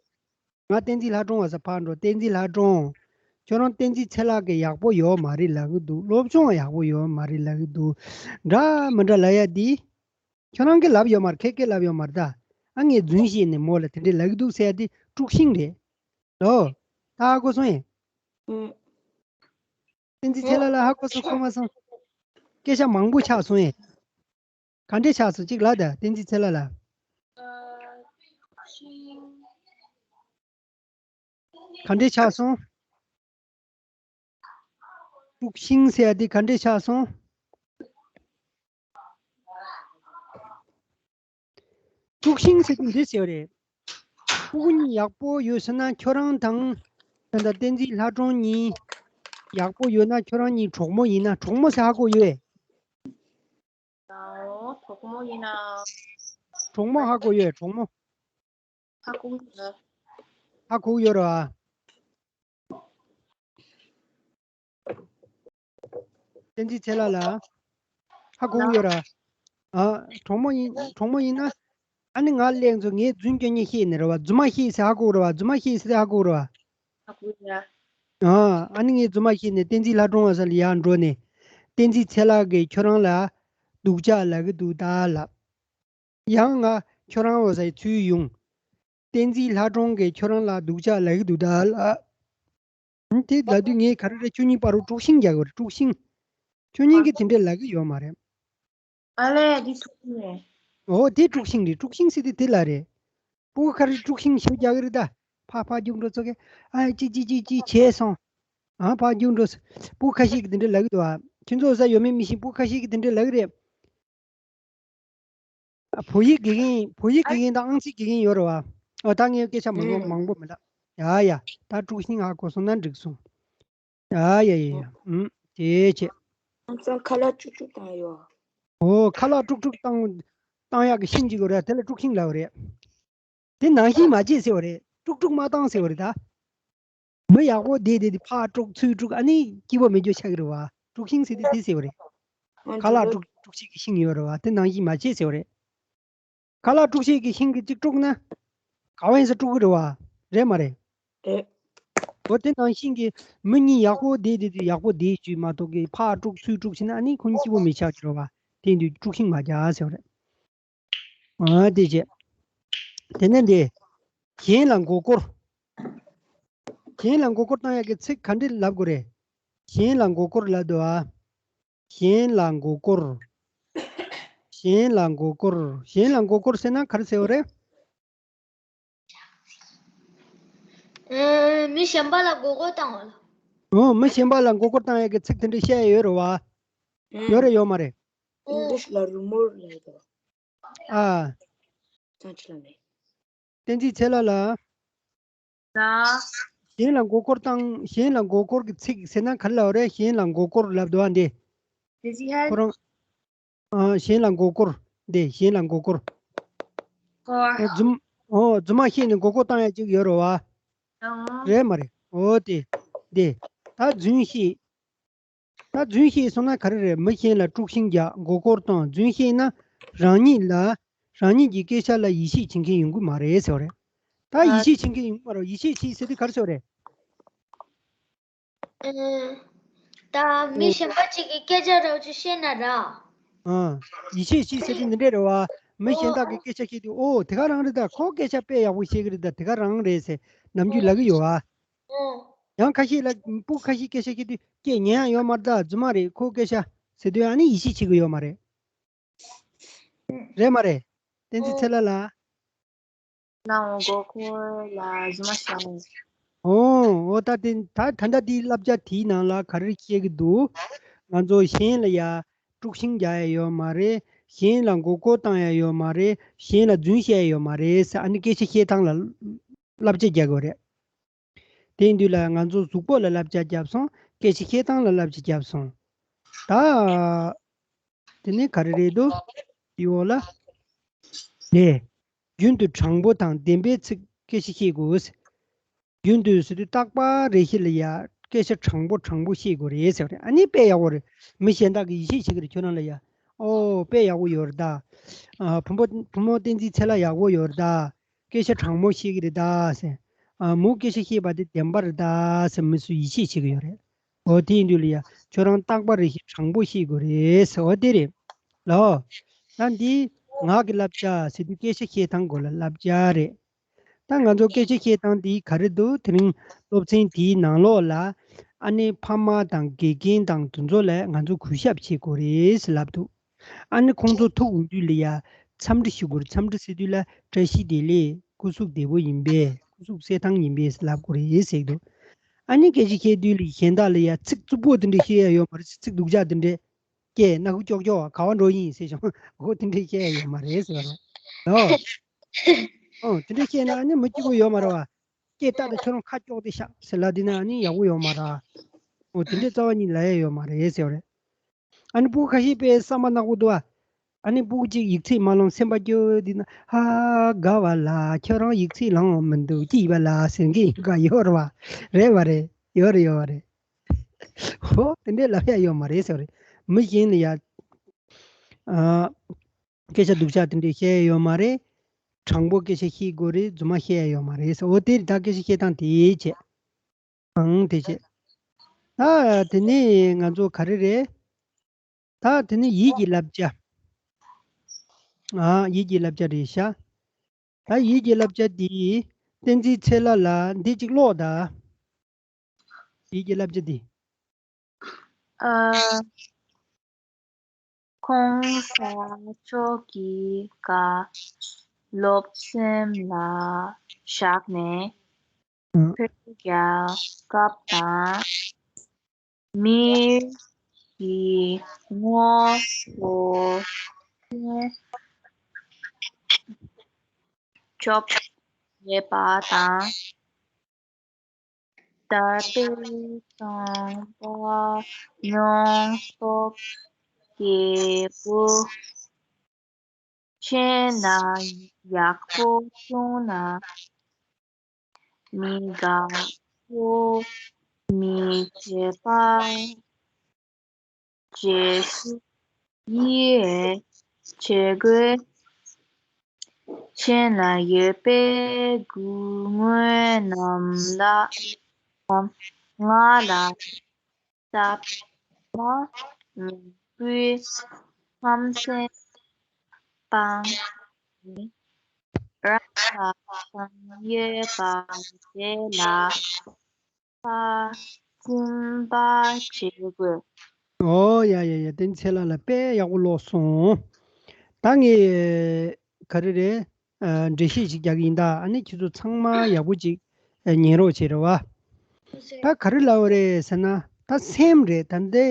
ང་བསྟན་འཛིན་ལྷ་སྒྲོན་བ་ས་ཕར་འགྲོ། བསྟན་འཛིན་ལྷ་སྒྲོན། ཁྱོད་རང་བསྟན་འཛིན་ཚེ་ལགས་ཀྱིས་ཡག་པོ་ཡོད་མ་རེད་ལབ་གི་འདུག་སློབ་སྦྱོང་ཡག་པོ་ཡོད་མ་རེད་ལབ་གི་འདུག་འདྲ་མི་འདྲ་ལབ་ཡ་དེ། ཁྱོད་རང་གིས་ལབ་ཡོད་མ་རེད། ཁེ་ཁེ་ལབ་ཡོད་མ་རེད་ད། ཨ། ངས་རྫུན་བཤད་ནས་མོ་ལ་དེ་འདྲས་ལབ་གི་འདུག་ཟེར་ཡ་དེ་དཀྲུག་ཤིང་རེད། ལོ། ད་ཧ་གོ་སོང་ཨེ། ཨུམ། བསྟན་འཛིན་ཚེ་ལགས་ལ་ཧ་གོ་སོང་གོ་མ་སོང་། སྐད་ཆ་མང་པོ་ཆགས་སོང་ཨེ། ག་འདྲས་ཆགས་སོང་གཅིག་ལབ་ད། བསྟན་འཛིན་ཚེ་ལགས་ལ། ག་འདྲས་ཆགས་སོང་། དཀྲུག་ཤིང་ཟེར་ཡ་དེ་ག་འདྲས་ཆགས་སོང་། དཀྲུག་ཤིང་ཟེར་དུས་འདི་ཟེར་བ་རེད། སྤུ་གུ་གཉིས་ཡག་པོ་ཡོད་ཟེར་ན་ཁྱོད་རང་དང་། ད་ལྟ་བསྟན་འཛིན་ལྷ་སྒྲོན་གཉིས་ཡག་པོ་ཡོད་ན་ཁྱོད་རང་གཉིས་གྲོགས་མོ་ཡིན་ན། གྲོགས་མོ་ཟེར་ཧ་གོ་ཡོད་ཨེ། ཨོ། གྲོགས་མོ་ཡིན་ན། གྲོགས་མོ་ཧ་གོ་ཡོད། གྲོགས་མོ། ཧ་གོ་ཡོད། ཧ་གོ་ཡོད་རེད་བ། བསྟན་འཛིན་ཚེ་ལགས་ལ། ཧ་གོ་ཡོད་རེད་བ། ཨ། གྲོགས་མོ་ཡིན། གྲོགས་མོ་ཡིན་ན། ཨ་ནི་ང་སླེབས་ཚོ་ངས་རྫུན་སྐྱོན་ཉེས་བཤད་ནི་རེད་བ། རྫུན་མ་བཤད་ཟེར་ཧ་གོ་རེད་བ། རྫུན་མ་བཤད་ཟེར་ཧ་གོ་རེད་བ། ཧ་གོ་ཡ། ཨ། ཨ་ནི་ངས་རྫུན་མ་བཤད་ནས་བསྟན་འཛིན་ལྷ་སྒྲོན་བ་ས་ལ་ཡར་འགྲོ་ནས། བསྟན་འཛིན་ཚེ་ལགས་ཀྱིས་ཁྱོད་རང་ལ་སྡུག་ཅག་ལབ་གི་འདུག་ད་ལབ། ཡང་ང་ཁྱོད་རང་འོ་ཟེར་ཚུར་ཡོང་། བསྟན་འཛིན་ལྷ་སྒྲོན་གྱིས་ཁྱོད་རང་ལ་སྡུག་ཅག་ལབ་ཀྱི་འདུག་ད་ལབ། དེ་ལབ་དུས་ངས་ག་རེ་རེད། ཁྱོད་གཉིས་བར་རུ་དཀྲུག་ཤིང་རྒྱག་གི་རེད། དཀྲུག་ཤིང་། ཁྱོད་གཉིས་ཀྱིས་དེ་འདྲས་ལབ་ཀྱི་ཡོད་མ་རེད། ཨ་ལས། འདི་དཀྲུག་ཤིང་རེད། འོ་དེ་དཀྲུག་ཤིང་རེད། དཀྲུག་ཤིང་ཟེར་དུས་དེ་ལ་རེད། སྤུ་གུ་ཁ་རེ་དཀྲུག་ཤིང་ཞིག་རྒྱག་གི་རེད་ད། ཕར་ཕར་རྒྱུག་འགྲོ་ཚོ་གས། ཨ། ཅི་ཅི་ཅི་ཅི་བྱས་སོང་། ཨ། ཕར་རྒྱུག་འགྲོ། སྤུ་གུ་ཁ་ཤས་ཀྱིས་དེ་འདྲས་ལབ་ཀྱི་འདུག་ཨ། ཁྱོད་ཚོ་ས་ཡོད་མེད་མི་ཤེས། སྤུ་གུ་ཁ་ཤས་ཀྱིས་དེ་འདྲས་ལབ་ཀྱི་རེད། ཨ། བོད་ཡིག་དགེ་རྒན། བོད་ཡིག་དགེ་རྒན་དང་ཨང་རྩིས་དགེ་རྒན་ཡོད་རེད་བ། ཨ། ད་ངས་སྐད་ཆ་མང་པོ་ཨུམ། མང་པོ་མི་ལབ། ཡ་ཡ། ད་དཀྲུག་ཤིང་ཧ་གོ་སོང་ན་འགྲིག་སོང་། ཡ་ཡ་ཡ་ཡ། ཨུམ། བྱས་བྱས། ཨང་རྩིས་ཁ་ལག་དཀྲུག་དཀྲུག་བཏང་ཡོད། ཨོ། ཁ་ལག་དཀྲུག་དཀྲུག་བཏང་། བཏང་ཡག་གི་ཤིང་གཅིག་ཡོད་རེད། དེ་ལ་དཀྲུག་ཤིང་ལབ་རེད། དེ་ནང་བཞིན་མ་བྱེད་ཟེར་བ་རེད། དཀྲུག་དཀྲུག་མ་བཏང་ཟེར་བ་རེད་ད། མི་ཡག་པོ་བསྡད་བསྡད་དེ་ཕར་དཀྲུག་ཚུར་དཀྲུག་ཨ་ནི་སྐྱིད་པོ་མེད་རྒྱུ་ཆགས་ཀྱི་རེད་བ། དཀྲུག་ཤིང་ཟེར་དུས་དེ་ཟེར་བ་རེད། ཁ་ལག་དཀྲུག་དཀྲུག་བྱེད་ཀྱི་ཤིང་ཡོད་རེད་བ། དེ་ནང་བཞིན་མ་བྱེད་ཟེར་བ་རེད། ཁ་ལག་དཀྲུག་བྱེད་ཀྱི་ཤིང་གི་གཅིག་དཀྲུག་ན། ག་བ་ཡིན་ས་དཀྲུག་གི་རེད་བ། རེད་མ་རེད། རེད། འོ་དེ་ནང་བཞིན་གྱི་མི་གཉིས་ཡག་པོ་བསྡད་བསྡད་དུས་ཡག་པོ་བསྡད་བཅུག་མ་གཏོགས་ཀྱི་ཕར་དཀྲུག་ཚུར་དཀྲུག་བྱས་ན་ཨ་ནི་ཁོ་གཉིས་སྐྱིད་པོ་མི་ཆགས་ཀྱི་རེད་བ། དེ་དུས་དཀྲུག་ཤིང་མ་རྒྱག་ཟེར་བ་རེད། ཨ། དེ་བྱས། དེ་ནས་འདི། གཞན་ལ་མགོ་སྐོར། གཞན་ལ་མགོ་སྐོར་བཏང་ཡག་གི་ཚིག་ག་འདྲ་ལབ་དགོས་རེད། གཞན་ལ་མགོ་སྐོར་ལབ་འདུག་ཨ། གཞན་ལ་མགོ་སྐོར། གཞན་ལ་མགོ་སྐོར། གཞན་ལ་མགོ་སྐོར་ཟེར་ན་ག་རེ་ཟེར་བ་རེད། ཨ། མི་གཞན་པ་ལ་མགོ་སྐོར་བཏང་བ་ལ། འོ། མི་གཞན་པ་ལ་མགོ་སྐོར་བཏང་ཡག་གི་ཚིག་དེ་འདྲ་བཤད་ཡོད་རེད་བ། ཡོད་རེད་ཡོད་མ་རེད། English ལ་rumor ལབ་དོ། ཨ། ཙང་ཅི་ལ་མེད། བསྟན་འཛིན་ཚེ་ལྷ་ལ། ལ། གཞན་ལ་མགོ་སྐོར་བཏང་། གཞན་ལ་མགོ་སྐོར་གྱི་ཚིག་ཟེར་ན་ག་རེ་ལབ་རེད། གཞན་ལ་མགོ་སྐོར་ལབ་འདུག་ཨ་འདི། དེ་ཅི་ཧ། ཁོ་རང་། ཨ། གཞན་ལ་མགོ་སྐོར། འདི་གཞན་ལ་མགོ་སྐོར། ཀོ། ཨོ། རྫུན། ཨོ། རྫུན་མ་བཤད་ནས་མགོ་སྐོར་བཏང་ཡག་ཅིག་ཡོད་རེད་བ། ཡང་། རེད་མ་རེད། ཨོ་དེ། དེ། ད་རྫུན་བཤད། ད་རྫུན་བཤད་སོང་ན་ག་རེ་རེད། མི་གཞན་ལ་དཀྲུག་ཤིང་རྒྱག་མགོ་སྐོར་བཏང་། རྫུན་བཤད་ན་རང་ཉིད་ལ། རང་ཉིད་ཀྱི་སྐད་ཆ་ལ་ཡིད་ཆེས་བྱེད་མཁན་ཡོང་གི་མ་རེད་ཟེར་བ་རེད། ད་ཡིད་ཆེས་བྱེད་མཁན་ཡོང་གི་མ་རེད། ཡིད་ཆེས་བྱེད་ཟེར་དུས་ག་རེ་ཟེར་བ་རེད། ཨ། ད་མི་གཞན་པ་ཅིག་གིས་སྐད་ཆ་རོབ་ཅིག་བཤད་ན་ར། ཨ། ཡིད་ཆེས་བྱེད་ཟེར་དུས་འདི་འདྲས་རེད་བ། མི་གཞན་དག་གིས་སྐད་ཆ་བཤད་དུས། ཨོ། དེ་ག་རང་རེད་ད། ཁོ་སྐད་ཆ་དཔེ་ཡག་པོ་བཤད་གི་རེད་ད། དེ་ག་རང་རེད་ཟེར་ནམ་རྒྱུན་ལབ་གི་ཡོད་བ། ཨོ། ཡང་ཁ་ཤས་ལ། སྤུ་གུ་ཁ་ཤས་སྐད་ཆ་བཤད་དུས། ཀྱེ། ཉན་ཡག་ཡོད་མ་རེད་ད། རྫུན་མ་རེད། ཁོ་སྐད་ཆ་ཟེར་དུས་ཨ་ནི་ཡིད་ཆེས་བྱེད་གི་ཡོད་མ་རེད། རེད་མ་རེད། བསྟན་འཛིན་ཚེ་ལྷ་ལགས། ལའང་མགོ་སྐོར་ལ་རྫུན་མ་བཤད། ཨོ། ཨོ། ད་དེ་ད་ད་ལྟ་དེའི་བསླབ་བྱ་དེའི་ནང་ལ་ག་རེ་བཤད་ཀྱི་འདུག་ང་ཚོ་གཞན་ལ་ཡ་དཀྲུག་ཤིང་རྒྱག་ཡ་ཡོད་མ་རེད། གཞན་ལ་མགོ་སྐོར་བཏང་ཡ་ཡོད་མ་རེད། གཞན་ལ་རྫུན་བཤད་ཡ་ཡོད་མ་རེད་ཟེར། ཨ་ནི་སྐད་ཆ་བཤད་སྟངས་ལ་བསླབ་བྱ་རྒྱག་དགོས་རེད། དེ་ཡིན་དུས་ལ་ང་ཚོ་གཟུགས་པོ་ལ་བསླབ་བྱ་བརྒྱབ་སོང་། སྐད་ཆ་བཤད་སྟངས་ལ་བསླབ་བྱ་བརྒྱབ་སོང་། ད་དེ་ནས་ག་རེ་རེད་འདུག་དེའི་འོག་ལ། ནས། རྒྱུན་དུ་དྲང་པོ་དང་བདེན་པའི་ཚིག་སྐད་ཆ་བཤད་དགོས། རྒྱུན་དུ་ཟེར་དུས་རྟག་པར་རེ་ཞིག་ལ་ཡ་སྐད་ཆ་དྲང་པོ་དྲང་པོ་བཤད་དགོས་རེད་ཟེར་བ་རེད། ཨ་ནི་དཔེ་ཡག་པོ་རེད། མི་གཞན་དག་གིས་ཡིད་ཆེས་བྱེད་ཀྱི་རེད་ཁྱོད་རང་ལ་ཡ། ཨོ། དཔེ་ཡག་པོ་ཡོད་རེད་ད། ཨ། བུ་མོ་བུ་མོ་བསྟན་འཛིན་ཚེ་ལྷ་ཡག་པོ་ཡོད་རེད་ད། སྐད་ཆ་དྲང་མོ་བཤད་ཀྱི་རེད་ད་ཟེར། ཨ། མོ་སྐད་ཆ་བཤད་པ་དེ་བདེན་པ་རེད་ད་ཟེར་མི་ཚོས་ཡིད་ཆེས་བྱེད་ཀྱི་ཡོད་རེད། འོ། དེ་ཡིན་དུས་ལ་ཡ་ཁྱོད་རང་རྟག་པར་རེ་ཞིག་དྲང་པོ་བཤད་དགོས་རེད་ཟེར། འོ་དེ་རེད་ལ། ད་འདི་ངག་གི་བསླབ་བྱ་ཟེར་དུས་སྐད་ཆ་བཤད་སྟངས་སྐོར་ལ་བསླབ་བྱ་རེད། ད་ང་ཚོ་སྐད་ཆ་བཤད་སྟངས་འདི་ག་རེ་འདུག་དེ་རིང་སློབ་ཚན་དེའི་ནང་ལོགས་ལ། ཨ་ནི་ཕ་མ་དང་དགེ་རྒན་དང་དེ་ཚོ་ལ་ང་ཚོ་གུས་ཞབས་བྱེད་དགོས་རེད་ཟེར་ལབ་འདུག་ཨ་ནི་ཁོང་ཚོ་ཐུག་ཡོང་དུས་ལ་ཡ་འཚམས་འདྲི་ཞུ་དགོས་རེད། འཚམས་འདྲི་ཟེར་དུས་ལ། བཀྲ་ཤིས་བདེ་ལེགས། སྐུ་གཟུགས་བདེ་པོ་ཡིན་པས། སྐུ་གཟུགས་གསལ་ཐང་ཡིན་པས་ལབ་དགོས་རེད་ཟེར་འདུག་ཨ་ནི་སྐད་ཆ་བཤད་དུས་ལ་གཞན་དག་ལ་ཡ་ཚིག་རྩུབ་པོ་དེ་འདྲ་བཤད་ཡ་ཡོད་མ་རེད། ཚིག་སྡུག་ཅག་དེ་འདྲ། ཀྱེ། སྣ་ཁུག་ཀྱོག་ཀྱོག་ག་པར་འགྲོ་ཡིན་ཟེར་བྱུང་། འོ། དེ་འདྲ་བཤད་ཡ་ཡོད་མ་རེད་ཟེར་བ་རེད། ཨོ། ཨོ། དེ་འདྲ་བཤད་ན་ཨ་ནི་མི་སྐྱིད་པོ་ཡོད་མ་རེད་བ། ཀྱེ། ད་ལྟ་ཁྱོད་རང་ཁ་ཀྱོག་དེ་ཤག་ཟེར་ལབ་དེ་ན་ཨ་ནི་ཡག་པོ་ཡོད་མ་རེད། འོ། དེ་འདྲ་རྩ་བ་ཉིད་ལབ་ཡ་ཡོད་མ་རེད་ཟེར་བ་རེད། ཨ་ནི་སྤུ་གུ་ཁ་ཤས་དཔེ་བསམ་པ་ནག་པོ་འདུག་ཨ། ཨ་ནི་སྤུ་གུ་གཅིག་ཡིག་ཚད་མ་ལོངས། སེམས་པ་སྐྱོ་དེ་ན། ཧ། དགའ་བ་ལ། ཁྱོད་རང་ཡིག་ཚད་ལོངས་མི་འདུག་སྐྱིད་པ་ལ་ཟེར་མཁན་ཡོད་ག་ཡོད་རེད་བ། རེད་བ་རེད། ཡོད་རེད་ཡོད་རེད། ཧོ། དེ་འདྲས་ལབ་ཡ་ཡོད་མ་རེད་ཟེར་བ་རེད། མི་གཞན་ལ་ཡ། ཨ། སྐད་ཆ་སྡུག་ཅག་དེ་འདྲས་བཤད་ཡ་ཡོད་མ་རེད། དྲང་པོ་སྐད་ཆ་བཤད་དགོས་རེད། རྫུན་མ་བཤད་ཡ་ཡོད་མ་རེད་ཟེར། འོ་དེ་རེད། ད་སྐད་ཆ་བཤད་སྟངས་དེ་བྱས། ཨང་། དེ་བྱས། ད་དེ་ནས་ང་ཚོ་ག་རེ་རེད། ད་དེ་ནས་ཡིད་ཀྱི་བསླབ་བྱ། ཨ། ཡིད་ཀྱི་བསླབ་བྱ་རེད་ཤག་ད་ཡིད་ཀྱི་བསླབ་བྱ་འདི་བསྟན་འཛིན་ཚེ་ལྷ་ལགས་འདི་གཅིག་ཀློག་དང་། ཡིད་ཀྱི་བསླབ་བྱ་འདི། ཨ། གོང་ས་མཆོག་གི་བཀའ་སློབ་སེམས་ལ་བཞག་ནས། ཨ། བོད་རྒྱལ་ཁབ་དང་མིའི་ངོ་བོ་ཆོག་ཡོད་པ་དང་། དར་སྤེལ་གཏོང་བ་མྱོང་སྟོབས་སྐྱེས་བུ། ཆེ་ན་ཡག་པོ། ཆུང་ན་མི་དགའ་བོ། མི་བྱེད་པ་རྗེས་སུ་ཡི་རང་བྱེད་དགོས། ཆེ་ན་ཡོད་པའི་སྐུ་ངོ་རྣམས་ལ་ང་ལ་སྐྱབས་མ་ཉེས་པའི་ཧམ་སེམས་སྤངས་ནས། རང་ལ་དོན་ཡོད་པ་དེ་ལ་ པ་སྐུང་པ་བྱེད་དགོས། ཨོ་ཡ་ཡ་ཡ། བསྟན་འཛིན་ཚེ་ལགས་ལ་དཔེ་ཡག་པོ་ཀློག་སོང་། ད་ངས་ག་རེ་རེད། ཨ། འགྲེལ་བཤད་ཅིག་རྒྱག་གི་ཡིན། ད་ཨ་ནི་ཁྱེད་ཚོ་ཚང་མ་ཡག་པོ་ཅིག་ཨ། ཉན་རོགས་བྱེད་རོགས་ཨ། ད་ག་རེ་ལབ་པ་རེད་ཟེར་ན། ད་སེམས་རེད། ད་འདི་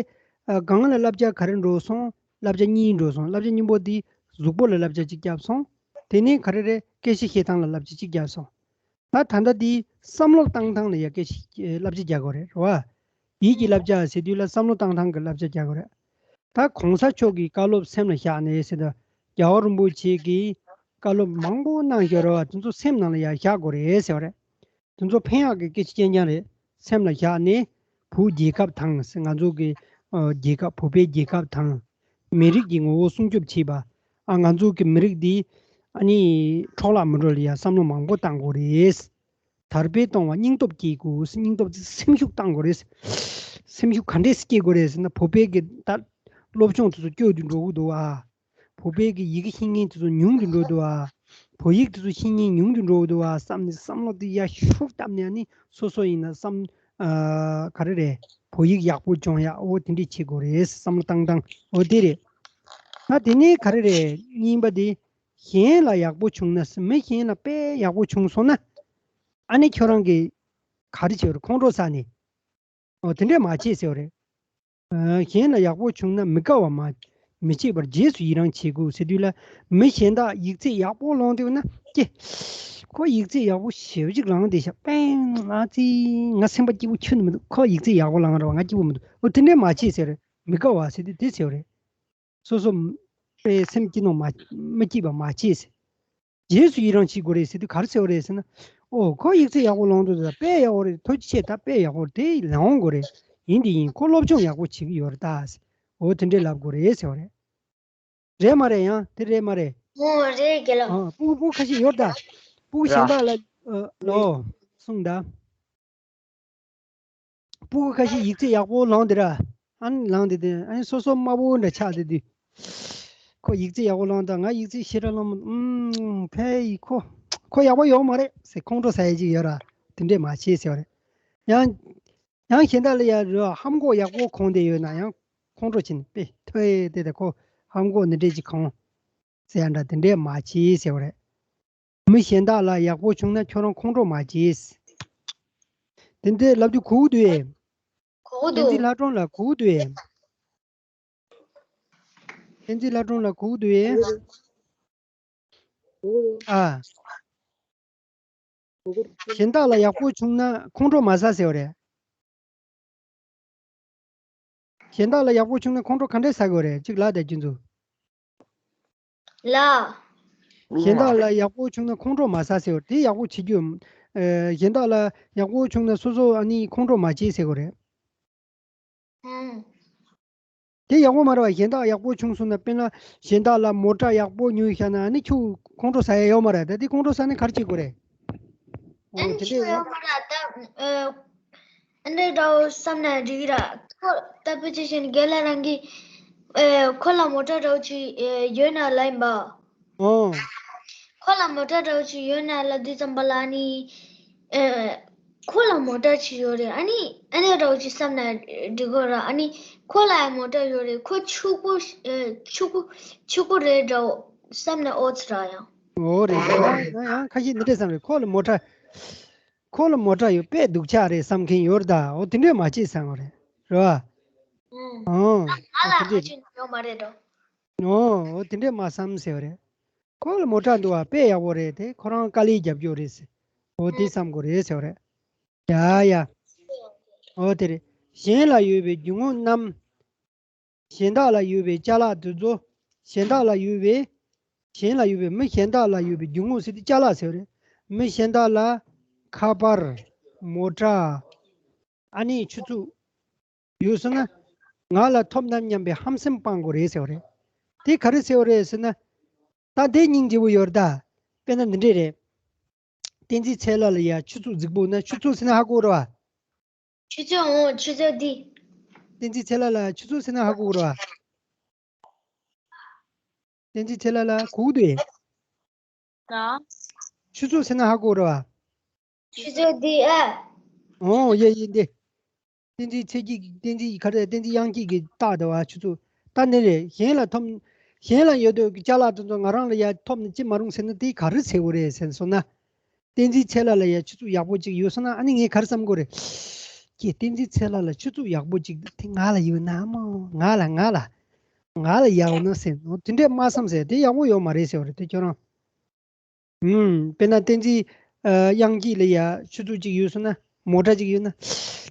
ཨ། སྒང་ལ་བསླབ་བྱ་ག་རེ་འགྲོ་སོང་། བསླབ་བྱ་གཉིས་འགྲོ་སོང་། བསླབ་བྱ་གཉིས་པོ་འདི་གཟུགས་པོ་ལ་བསླབ་བྱ་གཅིག་བརྒྱབ་སོང་། དེ་ནས་ག་རེ་རེད། སྐད་ཆ་བཤད་སྟངས་ལ་བསླབ་བྱ་གཅིག་བརྒྱབ་སོང་། ད་ད་ལྟ་འདི་བསམ་བློ་བཏང་སྟངས་ལ་ཡ་སྐད་ཆ་བསླབ་བྱ་རྒྱག་དགོས་རེད། རེད་བ། ཡིད་ཀྱི་བསླབ་བྱ་ཟེར་དུས་ལ་བསམ་བློ་བཏང་སྟངས་ཀྱི་བསླབ་བྱ་རྒྱག་དགོས་རེད། ད་གོང་ས་མཆོག་གི་བཀའ་སློབ་སེམས་ལ་བཞག་ནས་ཟེར་ད། རྒྱལ་བ་རིན་པོ་ཆེ་གིས་བཀའ་སློབ་མང་པོ་གནང་ཡོད་རེད་བ། དེ་ཚོ་སེམས་ནང་ལ་ཡ་བཞག་དགོས་རེད་ཟེར་བ་རེད། དེ་ཚོ་ཕན་ཡག་གི་སྐད་ཆ་རྐྱང་རྐྱང་རེད། སེམས་ལ་བཞག་ནས་བོད་རྒྱལ་ཁབ་དང་ང་ཚོ་གི་ཨ། རྒྱལ་ཁབ། བོད་པའི་རྒྱལ་ཁབ་དང་། མི་རིགས་ཀྱི་ངོ་བོ་སྲུང་སྐྱོབ་བྱེད་པ། ཨ། ང་ཚོ་གི་མི་རིགས་འདི་ཨ་ནི་འཕྲོ་བརླག་མི་འགྲོ་ལ་ཡ་བསམ་བློ་མང་པོ་བཏང་དགོས་རེད། དར་སྤེལ་གཏོང་བ། སྙིང་སྟོབས་སྐྱེད་དགོས། སྙིང་སྟོབས་སེམས་ཤུགས་བཏང་དགོས་རེད། སེམས་ཤུགས་ག་འདྲས་སྐྱེད་དགོས་རེད་ཟེར་ན། བོད་པའི་གི་ད་སློབ་སྦྱོང་དེ་ཚོ་སྐྱོ་དུ་འགྲོ་གི་འདུག་ཨ། བོད་པའི་གི་ཡི་གེ་ཤེས་མཁན་དེ་ཚོ་ཉུང་དུ་འགྲོ་འདུག་ཨ། བོད་ཡིག་དེ་ཚོ་ཤེས་མཁན་ཉུང་དུ་འགྲོ་འདུག་ཨ་བསམ་ནས་བསམ་བློ་དེ་ཡ་ཤུགས་བཏབ་ནས། ཨ་ནི་སོ་སོ་ཡིན་ན་བསམ། ཨ། ག་རེ་རེད། བོད་ཡིག་ཡག་པོ་སྦྱོང་ཡག་འོ་དེ་འདྲས་བྱེད་དགོས་རེད། བསམ་བློ་བཏང་སྟངས་འོ་དེ་རེད། ད་དེ་ནས་ག་རེ་རེད། གཉིས་པ་དེ། གཞན་ལ་ཡག་པོ་བྱུང་ན། མི་གཞན་ལ་དཔེ་ཡག་པོ་བྱུང་སོང་ན། ཨ་ནི་ཁྱོད་རང་གིས་ག་རེ་བྱེད་རེད། ཁོང་ཁྲོ་ཟ་ནས། ཨོ་དེ་འདྲས་མ་བྱེད་ཟེར་བ་རེད། ཨ། གཞན་ལ་ཡག་པོ་བྱུང་ན་མི་དགའ་བ་མ། མི་བྱེད་པར་རྗེས་སུ་ཡི་རང་བྱེད་དགོས་ཟེར་དུས་ལ། མི་གཞན་དག་ཡིག་ཚད་ཡག་པོ་ལོན་བསྡད་ཡོད་ན། ཀྱེ། ཁོ་ཡིག་ཚད་ཡག་པོ་ཞེ་པོ་ཅིག་ལོན་བསྡད་ཤག་པེང་། ང་ཙི། ང་སེམས་པ་སྐྱིད་པོ་ཁྱོན་ནས་མི་འདུག་ཁོ་ཡིག་ཚད་ཡག་པོ་ལོན་རེད་བ། ང་སྐྱིད་པོ་མི་འདུག་ཨོ་དེ་འདྲས་མ་བྱེད་ཟེར་རེད། མི་དགའ་བ་ཟེར་དུས་དེ་ཟེར་བ་རེད། སོ་སོ་པའི་སེམས་སྐྱིད་ནོ་མ། མི་སྐྱིད་པ་མ་བྱེད་ཟེར། རྗེས་སུ་ཡི་རང་བྱེད་དགོས་རེད་ཟེར་དུས་ག་རེ་ཟེར་བ་རེད་ཟེར་ན། ཨོ་ཁོ་ཡིག་ཚད་ཡག་པོ་ལོན་འདུག་ད་དཔེ་ཡག་པོ་རེད། ཐུགས་རྗེ་ཆེ། ད་དཔེ་ཡག་པོ་དེ་ལོན་དགོས་རེད། ཡིན་དེ་ཡིན། ཁོ་སློབ་སྦྱོང་ཡག་པོ་བྱེད་ཀྱི་ཡོད་རེད་ད་ཟེར། ཨོ་དེ་འདྲས་ལབ་དགོས་རེད་ཟེར་བ་རེད། རེད་མ་རེད། ཡང་དེ་རེད་མ་རེད། ཨོ་རེད་རྒན་ལགས། ཨ། སྤུ་གུ་སྤུ་གུ་ཁ་ཤས་ཡོད་ད། སྤུ་གུ་གཞན་དག་ལ། ཨ། ལོ། གསུངས་ད། སྤུ་གུ་ཁ་ཤས་ཡིག་ཚད་ཡག་པོ་ལོན་དེ་ར། ཨ་ནི་ལོན་དེ་དེ། ཨ་ནི་སོ་སོ་དམའ་པོ་འདྲ་ཆགས་དེ་དུས། ཁོ་ཡིག་ཚད་ཡག་པོ་ལོན་ད། ང་ཡིག་ཚད་ཞེ་དྲག་ལོན་མ། ཨུམ། ཕའི་ཁོ། ཁོ་ཡག་པོ་ཡོད་མ་རེད་ཟེར་ཁོང་ཁྲོ་ཟ་ཡ་ཅིག་ཡོད་ར། དེ་འདྲས་མ་བྱེད་ཟེར་བ་རེད། ཡང་། ཡང་གཞན་དག་ལ་ཡ་ར་ཧམ་གོ་ཡག་པོ་གོན་བསྡད་ཡོད་ན་ཡང་ཁོང་ཁྲོ་བྱེད་ནས་པེ་ཐོས་དེ་དེ་ཁོ་ཧམ་གོ་འདི་འདྲས་ཅིག་གོན་ཟེར་ཡ་འདྲ་དེ་འདྲས་མ་བྱེད་ཟེར་བ་རེད། མི་གཞན་དག་ལ་ཡག་པོ་བྱུང་ན་ཁྱོད་རང་ཁོང་ཁྲོ་མ་བྱེད། དེ་འདྲས་ལབ་དུས་གོ་གི་འདུག་ཨེ། གོ་གི་འདུག་བསྟན་འཛིན་ལྷ་སྒྲོན་ལགས་གོ་གི་འདུག་ཨེ། བསྟན་འཛིན་ལྷ་སྒྲོན་ལགས་གོ་གི་འདུག་ཨེ། ཨ། གཞན་དག་ལ་ཡག་པོ་བྱུང་ན་ཁོང་ཁྲོ་མ་ཟ་ཟེར་བ་རེད། གཞན་དག་ལ་ཡག་པོ་བྱུང་ན་ཁོང་ཁྲོ་ག་འདྲས་ཟ་དགོས་རེད། གཅིག་ལབ་དང་ཁྱེད་ཚོ། ལ། གཞན་དག་ལ་ཡག་པོ་བྱུང་ན་ཁོང་ཁྲོ་མ་ཟ་ཟེར་བ་དེ་ཡག་པོ་བྱེད་རྒྱུ། ཨ། གཞན་དག་ལ་ཡག་པོ་བྱུང་ན་སོ་སོ་ཨ་ནི་ཁོང་ཁྲོ་མ་བྱེད་ཟེར་དགོས་རེད། ཨང་། དེ་ཡག་པོ་མ་རེད་བ། གཞན་དག་ཡག་པོ་བྱུང་སོང་ན། དཔེར་ན་གཞན་དག་ལ་མོ་ཊ་ཡག་པོ་ཉོས་བཞག་ན་ཨ་ནི་ཁྱོད་ཁོང་ཁྲོ་ཟ་ཡ་ཡོད་མ་རེད། ད་དེ་ཁོང་ཁྲོ་ཟ་ནས་ག་རེ་བྱེད་དགོས་རེད། ཨོ་ཨ་ནི་དེ་འདྲས་ཁྱོད་ཡོད་ཡོད་མ་རེད་ད། ཨ། ཨ་འདྲ་འདྲ་བོ་བསམ་ན་འགྲིག་གི་ར། ཁོ་ལྟ་བུ་ཅི་བྱས་ནས་རྒན་ལགས་རང་གིས། ཨེ། ཁོ་ལ་མོ་ཊ་འདྲ་བོ་ཅིག་ཨེ། ཡོད་ན་ལབ་ཡིན་པ། ཨོ། ཁོ་ལ་མོ་ཊ་འདྲ་བོ་ཅིག་ཡོད་ན་ལབ་དུས་ཙམ་པ་ལ་ནི། ཨེ། ཁོ་ལ་མོ་ཊ་ཅིག་ཡོད་རེད། ཨ་ནི་ཨ་འདྲ་འདྲ་བོ་ཅིག་བསམ་ན་འགྲིག་གི་ར། ཨ་ནི་ཁོ་ལ་ཡང་མོ་ཊ་ཡོད་རེད། ཁོ་ཕྱུག་པོ། ཨེ། ཕྱུག་པོ། ཕྱུག་པོ་རེད་འདྲ་བོ་བསམ་ན་ཨོ་ཙི་ར་ཡང་། ཨོ་རེད་རེད། ང་ཡང་ཁ་ཤས་འདི་འདྲས་བསམ་རེད། ཁོ་ལ་མོ་ཊ། ཁོ་ལ་མོ་ཊ་ཡོད་པས་སྡུག་ཅག་རེད་བསམ་མཁན་ཡོད་རེད་ད། འོ་དེ་འདྲས་མ་བྱེད་བསམ་པ་རེད། རེད་བ། ཨང་། ཨོ། ང་ལ་ཨ་ཅེ་ཡོད་མ་རེད་དོ། ཨོ། འོ་དེ་འདྲས་མ་བསམ་ཟེར་བ་རེད། ཁོ་ལ་མོ་ཊ་འདུག་བ། དཔེ་ཡག་པོ་རེད་དེ། ཁོ་རང་དཀའ་ལས་རྒྱབ་རྒྱུ་རེད་ཟེར། འོ་དེ་བསམ་དགོས་རེད་ཟེར་བ་རེད། ཡ་ཡ། འོ་དེ་རེད། གཞན་ལ་ཡོད་པའི་རྒྱུ་དངོས་རྣམས། གཞན་དག་ལ་ཡོད་པའི་ཅ་ལག་དེ་ཚོ། གཞན་དག་ལ་ཡོད་པའི། གཞན་ལ་ཡོད་པའི། མི་གཞན་དག་ལ་ཡོད་པའི་རྒྱུ་དངོས་ཟེར་དུས་ཅ་ལག་ཟེར་བ་རེད། མི་གཞན་དག་ལ་ཁ་པར། མོ་ཊ། ཨ་ནི་ཆུ་ཚོད་ཡོད་སོང་ན། ང་ལ་ཐོབ་ན་སྙམ་པའི་ཧམ་སེམས་སྤང་དགོས་རེད་ཟེར་བ་རེད། དེ་ག་རེ་ཟེར་བ་རེད་ཟེར་ན། ད་དེ་སྙིང་རྗེ་པོ་ཡོད་རེད་ད། དཔེར་ན་འདི་འདྲས་རེད། བསྟན་འཛིན་ཚེ་ལགས་ལ་ཡ་ཆུ་ཚོད་རྫིག་པོ་ན། ཆུ་ཚོད་ཟེར་ན་ཧ་གོ་རེད་བ། ཆུ་ཚོད། འོ་ཆུ་ཚོད་འདི། བསྟན་འཛིན་ཚེ་ལགས་ལ་ཆུ་ཚོད་ཟེར་ན་ཧ་གོ་གི་རེད་བ། བསྟན་འཛིན་ཚེ་ལགས་ལ་གོ་གི་འདུག་ཨེ། ལ། ཆུ་ཚོད་ཟེར་ན་ཧ་གོ་གི་རེད་བ། ཆུ་ཚོད་འདི་ཨ། ཨོ་ཡེ་ཡེ་འདི། བསྟན་འཛིན་ཚེ་སྐྱིད་ཀྱི་བསྟན་འཛིན་ག་རེ་བསྟན་འཛིན་དབྱངས་སྐྱིད་ཀྱིས་བཏགས་བསྡད་པ་ཆུ་ཚོད་ད་འདི་རེད། གཞན་ལ་ཐོབ། གཞན་ལ་ཡོད་དུས་ཀྱི་ཅ་ལག་དེ་ཚོ་ང་རང་ལ་ཡ་ཐོབ་ན་ཅི་མ་རུང་ཟེར་ན་དེ་ག་རེ་ཟེར་དགོས་རེད་ཟེར་སོང་ན། བསྟན་འཛིན་ཚེ་ལྷ་ལ་ཡ་ཆུ་ཚོད་ཡག་པོ་ཅིག་ཡོད་སོང་ན་ཨ་ནི་ངས་ག་རེ་བསམ་དགོས་རེད། ཀྱེ་བསྟན་འཛིན་ཚེ་ལྷ་ལ་ཆུ་ཚོད་ཡག་པོ་ཅིག་དེ་ང་ལ་ཡོད་ན་མོ། ང་ལ་ང་ལ་ང་ལ་ཡག་ན་ཟེར་ནོ་དེ་འདྲས་མ་བསམ་ཟེར་དེ་ཡག་པོ་ཡོད་མ་རེད་ཟེར་བ་རེད་དེ་ཁྱོད་རང་། ཨུམ། དཔེར་ན་བསྟན་འཛིན་ཨ་དབྱངས་སྐྱིད་ལ་ཡ་ཆུ་ཚོད་གཅིག་ཡོད་སོང་ན་མོ་ཊ་གཅིག་ཡོད་ན།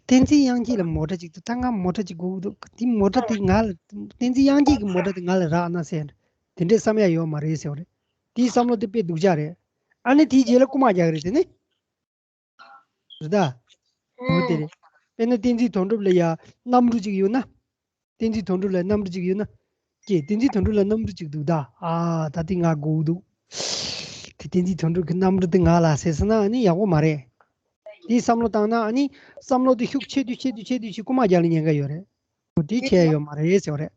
བསྟན་འཛིན་དབྱངས་སྐྱིད་ལ་མོ་ཊ་གཅིག་འདུག་ད་ང་མོ་ཊ་གཅིག་དགོས་ཀྱི་འདུག་དེ་མོ་ཊ་དེ་ང་ལ་བསྟན་འཛིན་དབྱངས་སྐྱིད་ཀྱི་མོ་ཊ་དེ་ང་ལ་རག་ན་ཟེར། དེ་འདྲའི་བསམ་ཡ་ཡོད་མ་རེད་ཟེར་བ་རེད། དེའི་བསམ་བློ་དེ་དཔེ་སྡུག་ཅག་རེད། ཨ་ནི་དེའི་རྗེས་ལ་རྐུ་མ་རྒྱག་གི་རེད་དེ་ནི། རེད་ད། འོ་དེ་རེད། དཔེར་ན་བསྟན་འཛིན་དོན་གྲུབ་ལ་ཡ་གནམ་གྲུ་གཅིག་ཡོད་ན། བསྟན་འཛིན་དོན་གྲུབ་ལ་གནམ་གྲུ་གཅིག་ཡོད་ན། ཀྱེ་བསྟན་འཛིན་དོན་གྲུབ་ལ་གནམ་གྲུ་གཅིག་འདུག་ད། ཨ་ད་དེ་ང་དགོས་འདུག་དེ་བསྟན་འཛིན་དོན་གྲུབ་ཀྱི་གནམ་གྲུ་དེ་ང་ལ་ཟེར་ཟེར་ན་ཨ་ནི་ཡག་པོ་མ་རེད། དེའི་བསམ་བློ་བཏང་ན་ཨ་ནི་བསམ་བློ་དེ་ཤུགས་ཆེ་དུས་ཆེ་དུས་ཆེ་དུས་ཤིག་རྐུ་མ་རྒྱག་ལ་ཉེན་ཁ་ཡོད་རེད། འོ་དེ་བྱས་ཡོད་མ་རེད་ཟེར་བ་རེད།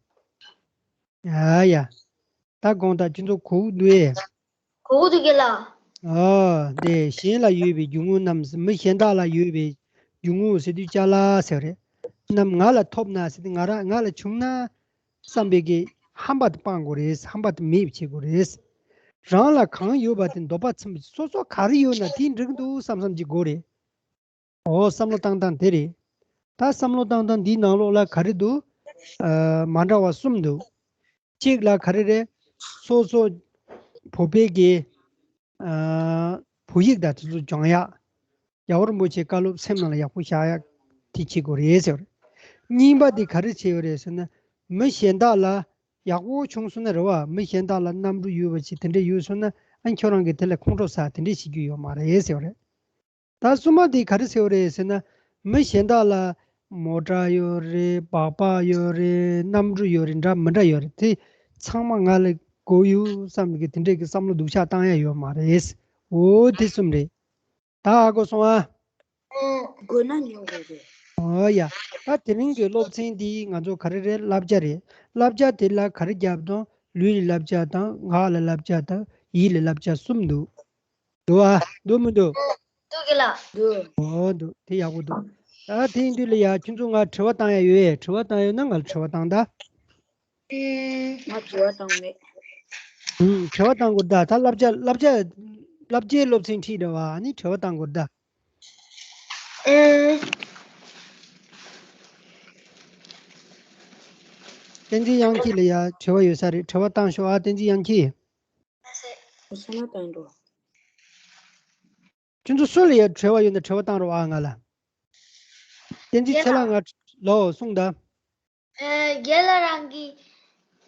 ཡ་ཡ། ད་དགོངས་དག་ཁྱོད་ཚོ་གོ་གི་འདུག་ཨེ། གོ་གི་འདུག་ག་ལགས། ཨོ་དེ་གཞན་ལ་ཡོད་པའི་རྒྱུ་དངོས་རྣམས་མི་གཞན་དག་ལ་ཡོད་པའི་རྒྱུ་དངོས་ཟེར་དུས་ཅ་ལག་ཟེར་བ་རེད། རྣམས་ང་ལ་ཐོབ་ན་ཟེར་དུས་ང་རང་ང་ལ་བྱུང་ན་བསམ་པའི་གི་ཧམ་པ་དེ་སྤང་དགོས་རེད། ཧམ་པ་དེ་མེད་པ་བྱེད་དགོས་རེད། རང་ལ་གང་ཡོད་པ་དེ་འདོད་པ་ཚིམ་པ་སོ་སོ་ག་རེ་ཡོད་ན་དེ་འགྲིག་འདུག་བསམ་བསམ་གྱི་དགོས་རེད། ཨོ་བསམ་བློ་བཏང་སྟངས་དེ་རེད། ད་བསམ་བློ་བཏང་སྟངས་འདིའི་ནང་ལོགས་ལ་ག་རེ་འདུག་ཨ། མ་འདྲ་བ་གསུམ་འདུག་གཅིག་ལ་ག་རེ་རེད། སོ་སོ་བོད་པའི་གི་ཨ། བོད་ཡིག་དང་དེ་ཚོ་སྦྱང་ཡག་རྒྱལ་བ་རིན་པོ་ཆེའི་བཀའ་སློབ་སེམས་ནང་ལ་ཡག་པོ་བཞག་ཡག་དེ་བྱེད་དགོས་རེད་ཟེར་བ་རེད། གཉིས་པ་དེ་ག་རེ་བྱེད་དགོས་རེད་ཟེར་ན། མི་གཞན་དག་ལ་ཡག་པོ་བྱུང་སོང་ན་རེད་བ། མི་གཞན་དག་ལ་གནམ་གྲུ་ཡོད་པ་ཞིག་དེ་འདྲ་ཡོད་སོང་ན་ཨ་ཁྱོད་རང་གིས་དེ་ལ་ཁོང་ཁྲོ་ཟ་དེ་འདྲ་བྱེད་རྒྱུ་ཡོད་མ་རེད་ཟེར་བ་རེད། ད་གསུམ་པ་དེ་ག་རེ་ཟེར་བ་རེད་ཟེར་ན། མི་གཞན་དག་ལ་མོ་ཊ་ཡོད་རེད། སྦག་སྦག་ཡོད་རེད། གནམ་གྲུ་ཡོད་རེད། འདྲ་མི་འདྲ་ཡོད་རེད། དེ་ཚང་མ་ང་ལ་དགོས་ཡོད་བསམ་གི་དེ་འདྲས་ཀྱི་བསམ་བློ་སྡུག་ཆགས་བཏང་ཡ་ཡོད་མ་རེད། འོ་དེ་གསུམ་རེད། ད་ཨ་གོ་སོང་ཨ། དགོས་ན་ཉོ་དགོས་རེད། ཨོ་ཡ། ད་དེ་རིང་གི་སློབ་ཚན་འདི་ང་ཚོ་ག་རེ་རེད། བསླབ་བྱ་རེད། བསླབ་བྱ་དེ་ལ་ག་རེ་བརྒྱབ་དང་ལུས་ལ་བསླབ་བྱ་དང་ངག་ལ་བསླབ་བྱ་དང་ཡིད་ལ་བསླབ་བྱ་གསུམ་འདུག་འདུག་ཨ། འདུག་མི་འདུག་འདུག་གི་ལགས། འདུག་ཨོ་འདུག་དེ་ཡག་པོ་འདུག་ད་དེ་ཡིན་དུས་ལ་ཡ་ཁྱོད་ཚོ་ང་དྲི་བ་བཏང་ཡ་ཡོད་ཨེ། དྲི་བ་བཏང་ཡོད་ན་ང་ལ་དྲི་བ་བཏང་ད། ང་དྲི་བ་བཏང་མེད། ཨུམ། དྲི་བ་བཏང་དགོས་ད། ད་བསླབ་བྱ་བསླབ་བྱ་བསླབ་བྱའི་སློབ་ཚན་ཁྲིད་རེད་བ། ཨ་ནི་དྲི་བ་བཏང་དགོས་ད། ཨུམ། བསྟན་འཛིན་དབྱངས་སྐྱིད་ལ་ཡ་དྲི་བ་ཡོད་ས་རེད། དྲི་བ་བཏང་ཤོག་ཨ། བསྟན་འཛིན་དབྱངས་སྐྱིད། ཁྱོད་ཚོ་སུ་ལ་ཡ་དྲི་བ་ཡོད་ན་དྲི་བ་བཏང་རོགས་ཨ་ང་ལ། བསྟན་འཛིན་ཚེ་ལྷ་ང་ལོ་གསུངས་ད། ཨ། རྒན་ལགས་རང་གིས་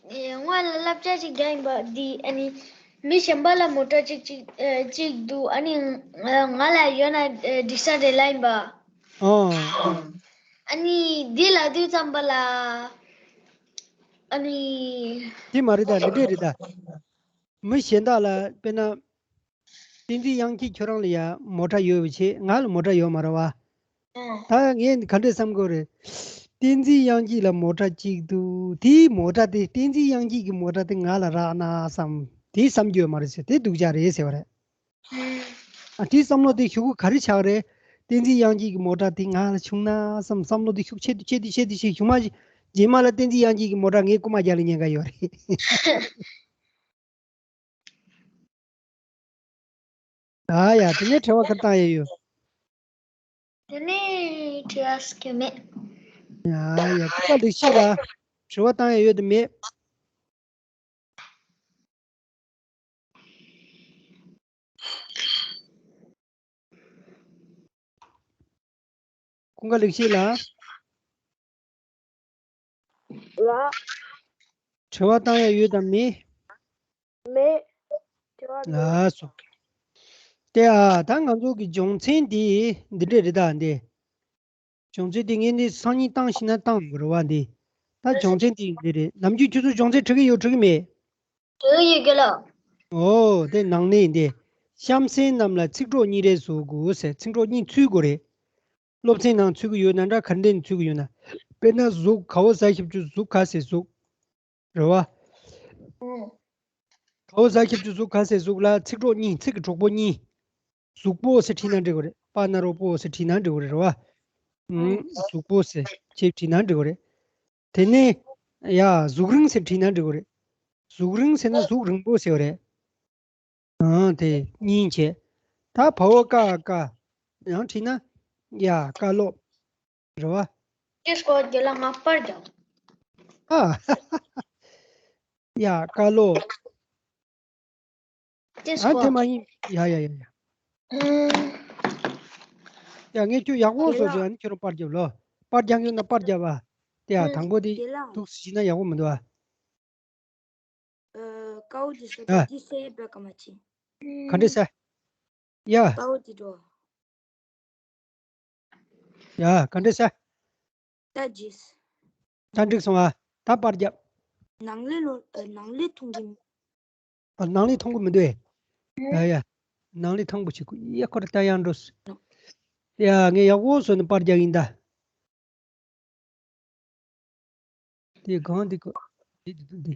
ཨ། སྔོན་ལ་བསླབ་བྱ་ཅིག་རྒྱག་ཡིན་པ་འདི་ཨ་ནི་མི་གཞན་པ་ལ་མོ་ཊ་ཅིག་ཅིག་ཨ། ཅིག་འདུག་ཨ་ནི་ང་ང་ལ་ཡོད་ན་ཨ། འགྲིག་ས་རེད་ལབ་ཡིན་པ། ཨོ། ཨ་ནི་འདི་ལབ་དུས་ཙམ་པ་ལ་ཨ་ནི། དེ་མ་རེད་ད། འདི་འདྲས་རེད་ད། མི་གཞན་དག་ལ་དཔེར་ན། བསྟན་འཛིན་དབྱངས་སྐྱིད་ཁྱོད་རང་ལ་ཡ་མོ་ཊ་ཡོད་པ་བྱས། ང་ལ་མོ་ཊ་ཡོད་མ་རེད་བ། ཨང་། ད་ངས་ག་འདྲས་བསམ་དགོས་རེད། བསྟན་འཛིན་དབྱངས་སྐྱིད་ལ་མོ་ཊ་གཅིག་འདུག་དེའི་མོ་ཊ་དེ་བསྟན་འཛིན་དབྱངས་སྐྱིད་ཀྱི་མོ་ཊ་དེ་ང་ལ་རག་ན་བསམ། དེ་བསམ་རྒྱུ་ཡོད་མ་རེད་ཟེར། དེ་སྡུག་ཅག་རེད་ཟེར་བ་རེད། ཨ། དེའི་བསམ་བློ་དེ་ཤུགས་ག་རེ་ཆགས་རེད། བསྟན་འཛིན་དབྱངས་སྐྱིད་ཀྱི་མོ་ཊ་དེ་ང་ལ་བྱུང་ན་བསམ། བསམ་བློ་དེ་ཤུགས་ཆེ་དུ་ཆེ་དུ་ཆེ་དུ་ཆེ་བྱུང་མ། རྗེས་མ་ལ་བསྟན་འཛིན་དབྱངས་སྐྱིད་ཀྱི་མོ་ཊ་ངས་རྐུ་མ་རྒྱག་ལ་ཉེན་ཁ་ཡོད་རེད། ཨ་ཡ། དེ་ནས་དྲི་བ་ག་རེ་བཏང་ཡས་ཡོད། དེ་ནས་དྲི་བ་སྐྱོན་མེད། ཨ་ཡ། ཀུན་དགའ་ལེགས་བཤད་ལ་དྲི་བ་བཏང་ཡས་ཡོད་དམ་མེད། ཀུན་དགའ་ལེགས་བཤད་ལགས། ལགས། དྲི་བ་བཏང་ཡ་ཡོད་དམ་མེད། མེད། དྲི་བ་མེད། ལགས་སོ། དེ་ཨ་ད་ང་ཚོ་གི་སྦྱོང་ཚན་འདི་འདི་འདྲས་རེད་ད་འདི། སྦྱོང་ཚན་འདི་ངས་འདི་སང་ཉིན་བཏང་ཤེས་ན་བཏང་དགོས་རེད་བ་འདི། ད་སྦྱོང་ཚན་འདི་འདི་རེད། ནམ་རྒྱུན་ཁྱོད་ཚོ་སྦྱོང་ཚན་འབྲི་གི་ཡོད་འབྲི་གི་མེད། འབྲི་གི་ཡོད་རྒན་ལགས། ཨོ་དེ་ནང་ནས་འདི། གཤམ་གསལ་རྣམས་ལ་ཚིག་གྲོགས་གཉིས་རེ་བཟོ་དགོས་ཟེར། ཚིག་གྲོགས་གཉིས་འཚོལ་དགོས་རེད། སློབ་ཚན་ནང་ཚུད་ཀྱི་ཡོད་ན་འདྲ། ག་འདྲས་ནས་ཚུད་ཀྱི་ཡོད་ན། དཔེར་ན་གཟུགས་ག་བོ་ཟ་ཞབས་ཀྱུ་གཟུགས་ག་ཟེར་གཟུགས། རེད་བ། ཨང་། ག་བོ་ཟ་ཞབས་ཀྱུ་གཟུགས་ག་ཟེར་གཟུགས་ལ་ཚིག་གྲོགས་གཉིས། ཚིག་གི་གྲོགས་པོ་གཉིས། གཟུགས་པོ་ཟེར་བྲིས་ན་འགྲིག་གི་རེད། པ་ན་རོ་པོ་ཟེར་བྲིས་ན་འགྲིག་གི་རེད། རེད་བ། ཨུམ། གཟུགས་པོ་ཟེར་ཅིག་བྲིས་ན་འགྲིག་གི་རེད། དེ་ནས་ཡ་གཟུགས་རིང་ཟེར་བྲིས་ན་འགྲིག་གི་རེད། གཟུགས་རིང་ཟེར་ན་གཟུགས་རིང་པོ་ཟེར་བ་རེད། ཨང་དེ་གཉིས་བྱས། ད་བ་འོག་ཀ་ཀ། ཡང་བྲིས་ན་ཡ་ཀ་ལོ། རེད་བ། ཅི་སྐོར་རྒྱུ་ལ་ང་པར་རྒྱབ། ཨ། ཡ་ཀ་ལོ། ཅི་ཨ་དེ་སྐོར། མ་ཡིན། ཡ་ཡ་ཡ་ཡ། ཨུམ། ཡ་ངས་ཁྱོད་ཡག་པོ་བཟོ་བྱས་ཨ་ནི་ཁྱོད་རང་པར་རྒྱབ་ལོ། པར་རྒྱག་ཡོད་ན་པར་རྒྱབ་ཨ། དེ་ཡ་ཨུམ། དང་པོ་དེ་རྒན་ལགས། འདུག་སེ་བྱས་ན་ཡག་པོ་མི་འདུག་ཨ། ཨ། ཀའོ་ཇི་སོ་ཨ། ད་ཅི་སེ་བ་ཀ་མ་ཅི། ག་འདྲ་ཟེར། ཡ། ཀའོ་ཇི་འགྲོ། ཡ་ག་འདྲ་ཟེར། ད་ཇིས། ད་འགྲིག་སོང་ཨ། ད་པར་རྒྱབ། ནང་ལས་ལོ། ཨ། ནང་ལས་མཐོང་གི་མི། ཨ། ནང་ལས་མཐོང་གི་མི་འདུག་ཨེ། ཡ་ཡ། ནང་ལས་མཐོང་གི་ཆུ་ཁུ་ཡ་ཁོ་ར་ད་ཡང་འགྲོ་སོང་། ཡ་ངས་ཡག་པོ་བཟོས་ནས་པར་རྒྱག་ཡིན་ད། དེ་གང་དེ་ཀོ། དེ་དེ་དེ་དེ།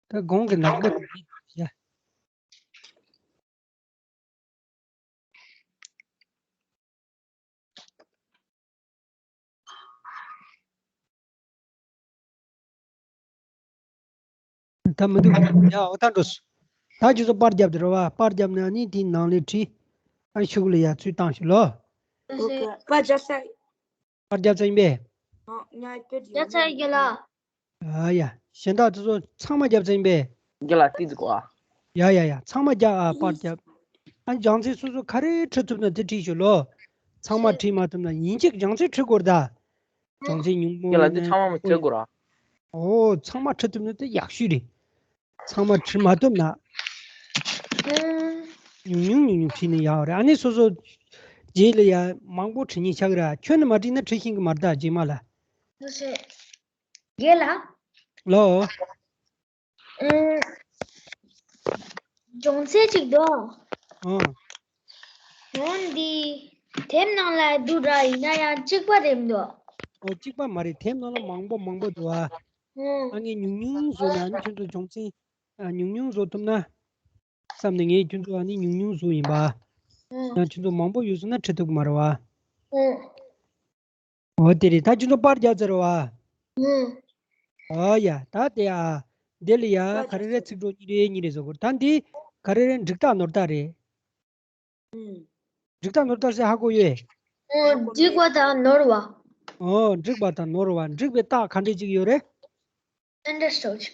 ད་གོང་གི་ནག་པོ་དེ་དེ་ཡ། ད་མི་འདུག་ཡ་འོ་ད་འགྲོ་སོང་། ད་ཁྱེད་ཚོ་པར་རྒྱབ་དེ་རེད་བ། པར་རྒྱབ་ནས་ཨ་ནི་དེའི་ནང་ལས་བྲིས། ཨ་ཤུགས་ལ་ཡ་ཚུར་བཏང་ཞིག་ལོ། ཨོ་ཀེ། པར་རྒྱབ་ཚར། པར་རྒྱབ་ཚར་ཡིན་པས། ཨ། ངའི་པེ་ཌི་རྒྱབ་ཚར་རྒན་ལགས། ཨ་ཡ། གཞན་དག་དེ་ཚོ་ཚང་མ་རྒྱབ་ཚར་ཡིན་པས། རྒན་ལགས་ཏིག་ཙི་གོ་ཨ། ཡ་ཡ་ཡ། ཚང་མ་རྒྱབ་ཨ། པར་རྒྱབ། ཨ་སྦྱོང་ཚན་སོ་སོ་ག་རེ་ཁྲིད་ཐུབ་ན་དེ་ཁྲིད་ཤོག་ལོ། ཚང་མ་ཁྲིད་མ་ཐུབ་ན་ཡིན་གཅིག་སྦྱོང་ཚན་ཁྲིད་དགོས་རེད་ད། སྦྱོང་ཚན་ཉུང་མོ་རྒན་ལགས་འདི་ཡིན་ན། ཚང་མ་མ་ཁྲིད་དགོས་ར། ཨོ་ཚང་མ་ཁྲིད་ཐུབ་ན་དེ་ཡག་ཤོས་རེད། ཚང་མ་ཁྲིད་མ་ཐུབ་ན། ཉུང་ཉུང་ཉུང་ཉུང་ཁྲིད་ན་ཡག་རེད། ཨ་ནི་སོ་སོ་རྗེས་ལ་ཡ་མང་པོ་ཁྲིད་ཉེན་ཆགས་ཀྱི་རེད། ཁྱོན་ནས་མ་ཁྲིད་ན་ཁྲིད་ཤེས་ཀྱི་མ་རེད་ད་རྗེས་མ་ལ། རྒན་ལགས། ལོ། ཨུམ། སྦྱོང་ཚན་གཅིག་འདུག་ཨང་། འོན་ཏེ། དེབ་ནང་ལ་འདུག་ར་ཡིན་ན་ཡང་གཅིག་པ་རེད་མི་འདུག་ཨོ་གཅིག་པ་མ་རེད། དེབ་ནང་ལ་མང་པོ་མང་པོ་འདུག་ཨ། ཨང་། ཨ་ངས་ཉུང་ཉུང་བཟོས་ན་ཨ་ནི་ཁྱོད་ཚོ་སྦྱོང་ཚན། ཨ་ཉུང་ཉུང་བཟོ་ཐུབ་ན། བསམ་ནས་ངས་ཁྱོད་ཚོ་ཨ་ནི་ཉུང་ཉུང་བཟོས་ཡིན་པ། ཨང་། ཡང་ཁྱོད་ཚོ་མང་པོ་ཡོད་སོང་ན་ཁྲིད་ཐུབ་ཀྱི་མ་རེད་བ། ཨང་། འོ་དེ་རེད། ད་ཁྱོད་ཚོ་པར་རྒྱག་ཚར་བ། ཨང་། ཨོ་ཡ། ད་དེ་ཨ། དེ་ལ་ཡ་ག་རེ་རེད། ཚིག་གྲོགས་གཉིས་རེ་གཉིས་རེ་བཟོ་དགོས། ད་འདི་ག་རེ་རེད། འགྲིག་རྟགས་ནོར་རྟགས་རེད། ཨང་། འགྲིག་རྟགས་ནོར་རྟགས་ཟེར་ཧ་གོ་ཡོད། ཨང་། འགྲིག་པ་དང་ནོར་བ། ཨོ་འགྲིག་པ་དང་ནོར་བ། འགྲིག་པའི་རྟགས་ག་འདྲས་ཅིག་ཡོད་རེད། ཨེ་འདྲ་ཞིག་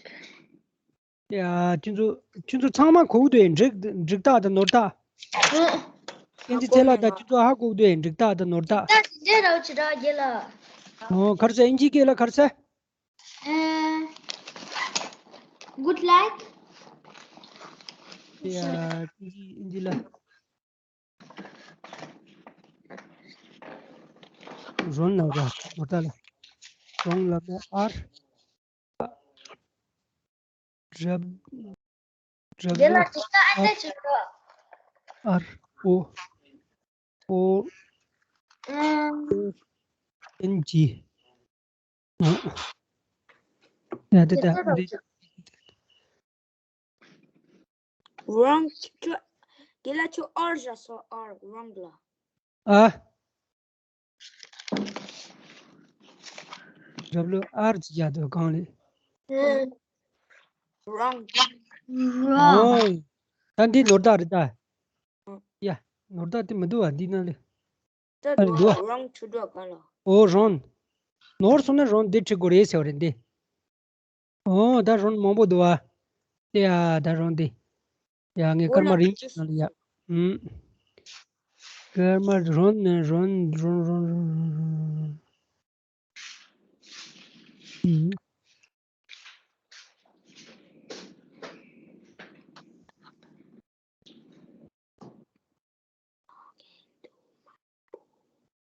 ཡ་ཁྱོད་ཚོ་ཁྱོད་ཚོ་ཚང་མ་གོ་གི་འདུག་ཨེ། འགྲིག་འགྲིག་རྟགས་དང་ནོར་རྟགས། ཨང་། ཨིན་ཇི་ཚེ་ལ་ད་ཁྱོད་ཚོ་ཧ་གོ་གི་འདུག་ཨེ། འགྲིག་རྟགས་དང་ནོར་རྟགས། ད་ཟིན་རེད་ར་བ་ཅི་ར་རྒན་ལགས། ཨོ་ག་རེ་ཟེར། ཨིན་ཇི་སྐད་ལ་ག་རེ་ཟེར། ཨ། Good luck. ཡ་ཨིན་ཇི་ཨིན་ཇི་ལ། རོན་ལབ་ར་ནོར་རྟགས་ལ། རོན་ལབ་ན་ཨར། W རྒན་ལགས་ཇི་ལྟར་ཨ་འདྲ་བྱེད་དགོས། R O O ཨང་། N G། ཡ་དེ་ད་འདི། Wrong. རྒན་ལགས་ཁྱོད་R བཞག་སོང་། R wrong ལ། ཨ། W R ཅིག་ཡ་དོ་གང་ལས། ཨང་། Wrong. Wrong. ཨོ། ད་འདི་ནོར་རྟགས་རེད་ད། ཡ། ནོར་རྟགས་དེ་མི་འདུག་བ་འདི་ནང་ལས། ད་ཨ་རེད་འདུག་བ། Wrong ཆུ་འགྲོ་ག་ལ། ཨོ་རོན། ནོར་སོང་ན་རོན་འདི་ཁྲིད་དགོས་རེད་ཟེར་བ་རེད་འདི། ཨོ་ད་རོན་མང་པོ་འདུག་བ། དེ་ཡ་ད་རོན་འདི། ཡ་ངས་སྐར་མ་རིང་ཅིག་ནང་ལ་ཡ། ཨུམ། སྐར་མ་རོན་ནི་རོན་རོན་རོན་རོན་རོན། ཨུམ།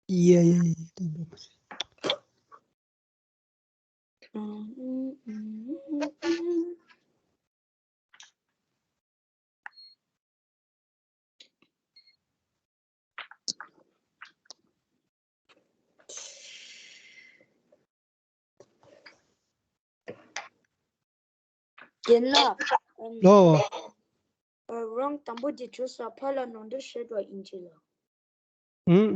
ཡ་ཡ་ཡ། རྒན་ལགས། ལོ། ཨང་དང་པོ་དེ་བྱུང་ས་ཕར་ལ་ནང་དུ་བཤད་པ་ཡིན་གྱི་ལགས། ཨུམ།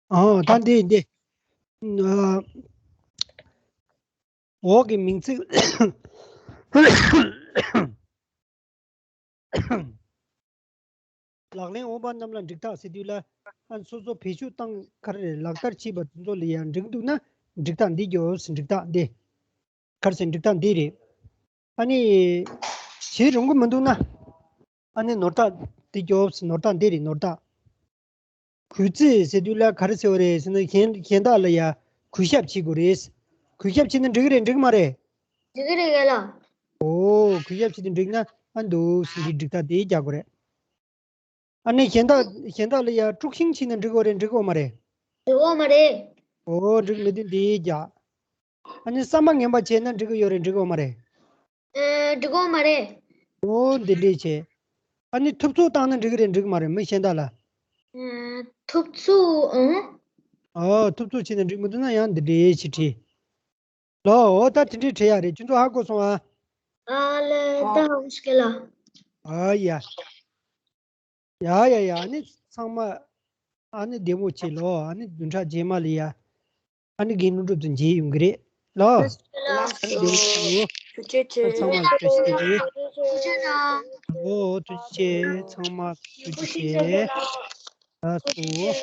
ཨ། ད་འདི་འདི། ཨ། འོག་གི་མིང་ཚིག་ལག་ལེན་འོང་བ་རྣམས་ལ་འགྲིག་རྟགས་ཟེར་དུས་ལ། ཨ། སོ་སོ་བེད་སྤྱོད་བཏང་ག་རེ་རེད། ལག་བསྟར་བྱས་པ་དེ་ཚོ་ལ་ཡང་འགྲིག་འདུག་ན་འགྲིག་རྟགས་འདི་རྒྱོབ་ཟེར། འགྲིག་རྟགས་འདི། ག་རེ་ཟེར། འགྲིག་རྟགས་འདི་རེད། ཨ་ནི་བྱེད་རུང་གི་མི་འདུག་ན། ཨ་ནི་ནོར་རྟགས་འདི་རྒྱོབ་ཟེར། ནོར་རྟགས་འདི་རེད། ནོར་རྟགས། གུས་བརྩི་ཟེར་དུས་ལ་ག་རེ་ཟེར་བ་རེད་ཟེར་ན། གཞན་གཞན་དག་ལ་ཡ་གུས་ཞབས་བྱེད་དགོས་རེད། གུས་ཞབས་བྱས་ན་འགྲིག་གི་རེད། འགྲིག་གི་མ་རེད། འགྲིག་གི་རེད་ལགས། ཨོ། གུས་ཞབས་བྱས་ན་འགྲིག་ན་ཨ་འདུག་ཟེར་གྱི་འགྲིག་རྟགས་དེ་རྒྱག་དགོས་རེད། ཨ་ནི་གཞན་དག་གཞན་དག་ལ་ཡ་དཀྲུག་ཤིང་བྱས་ན་འགྲིག་གི་རེད། འགྲིག་གི་མ་རེད། འགྲིག་གི་མ་རེད། ཨོ། འགྲིག་མི་འདུག་འདི་རྒྱག་ཨ་ནི་བསམ་པ་ངན་པ་བྱས་ན་འགྲིག་གི་ཡོད་རེད། འགྲིག་གི་མ་རེད། ཨེ། འགྲིག་གི་མ་རེད། ཨོ། འདི་འདྲས་བྱས། ཨ་ནི་ཐུབ་ཚོད་བཏང་ན་འགྲིག་གི་རེད། འགྲིག་གི་མ་རེད། མི་གཞན་དག་ལ། ཨེ། ཐུབ་ཚོད། ཨང་། ཨོ། ཐུབ་ཚོད་བྱས་ན་འགྲིག་མི་འདུག་ན་ཡང་འདི་འདྲས་བྱས་བྲིས། ལོ། འོ། ད་དེ་འདྲས་བྲིས་ཡ་རེད། ཁྱོད་ཚོ་ཧ་གོ་སོང་ཨ། ཨ་ལེ། ད་ཧ་གོ་སོང་ལགས། ཨ་ཡ། ཡ་ཡ་ཡ། ཨ་ནི་ཚང་མ་ཨ་ནི་བདེ་མོ་བྱེད་ལོ། ཨ་ནི་བདུན་ཕྲག་རྗེས་མ་ལ་ཡ། ཨ་ནི་རྒན་ལྷུན་གྲུབ་དང་མཇལ་ཡོང་གི་རེད་ལོ། ལགས་སོ། བདེ་མོ་བྱེད་ལོ། ཐུགས་རྗེ་ཆེ། ཨ། ཚང་མ་ལ་བཀྲ་ཤིས་བདེ་ལེགས། ཨོ། ཐུགས་རྗེ་ཆེ། ཚང་མ་ཐུགས་རྗེ་ཆེ། ལགས་སོ།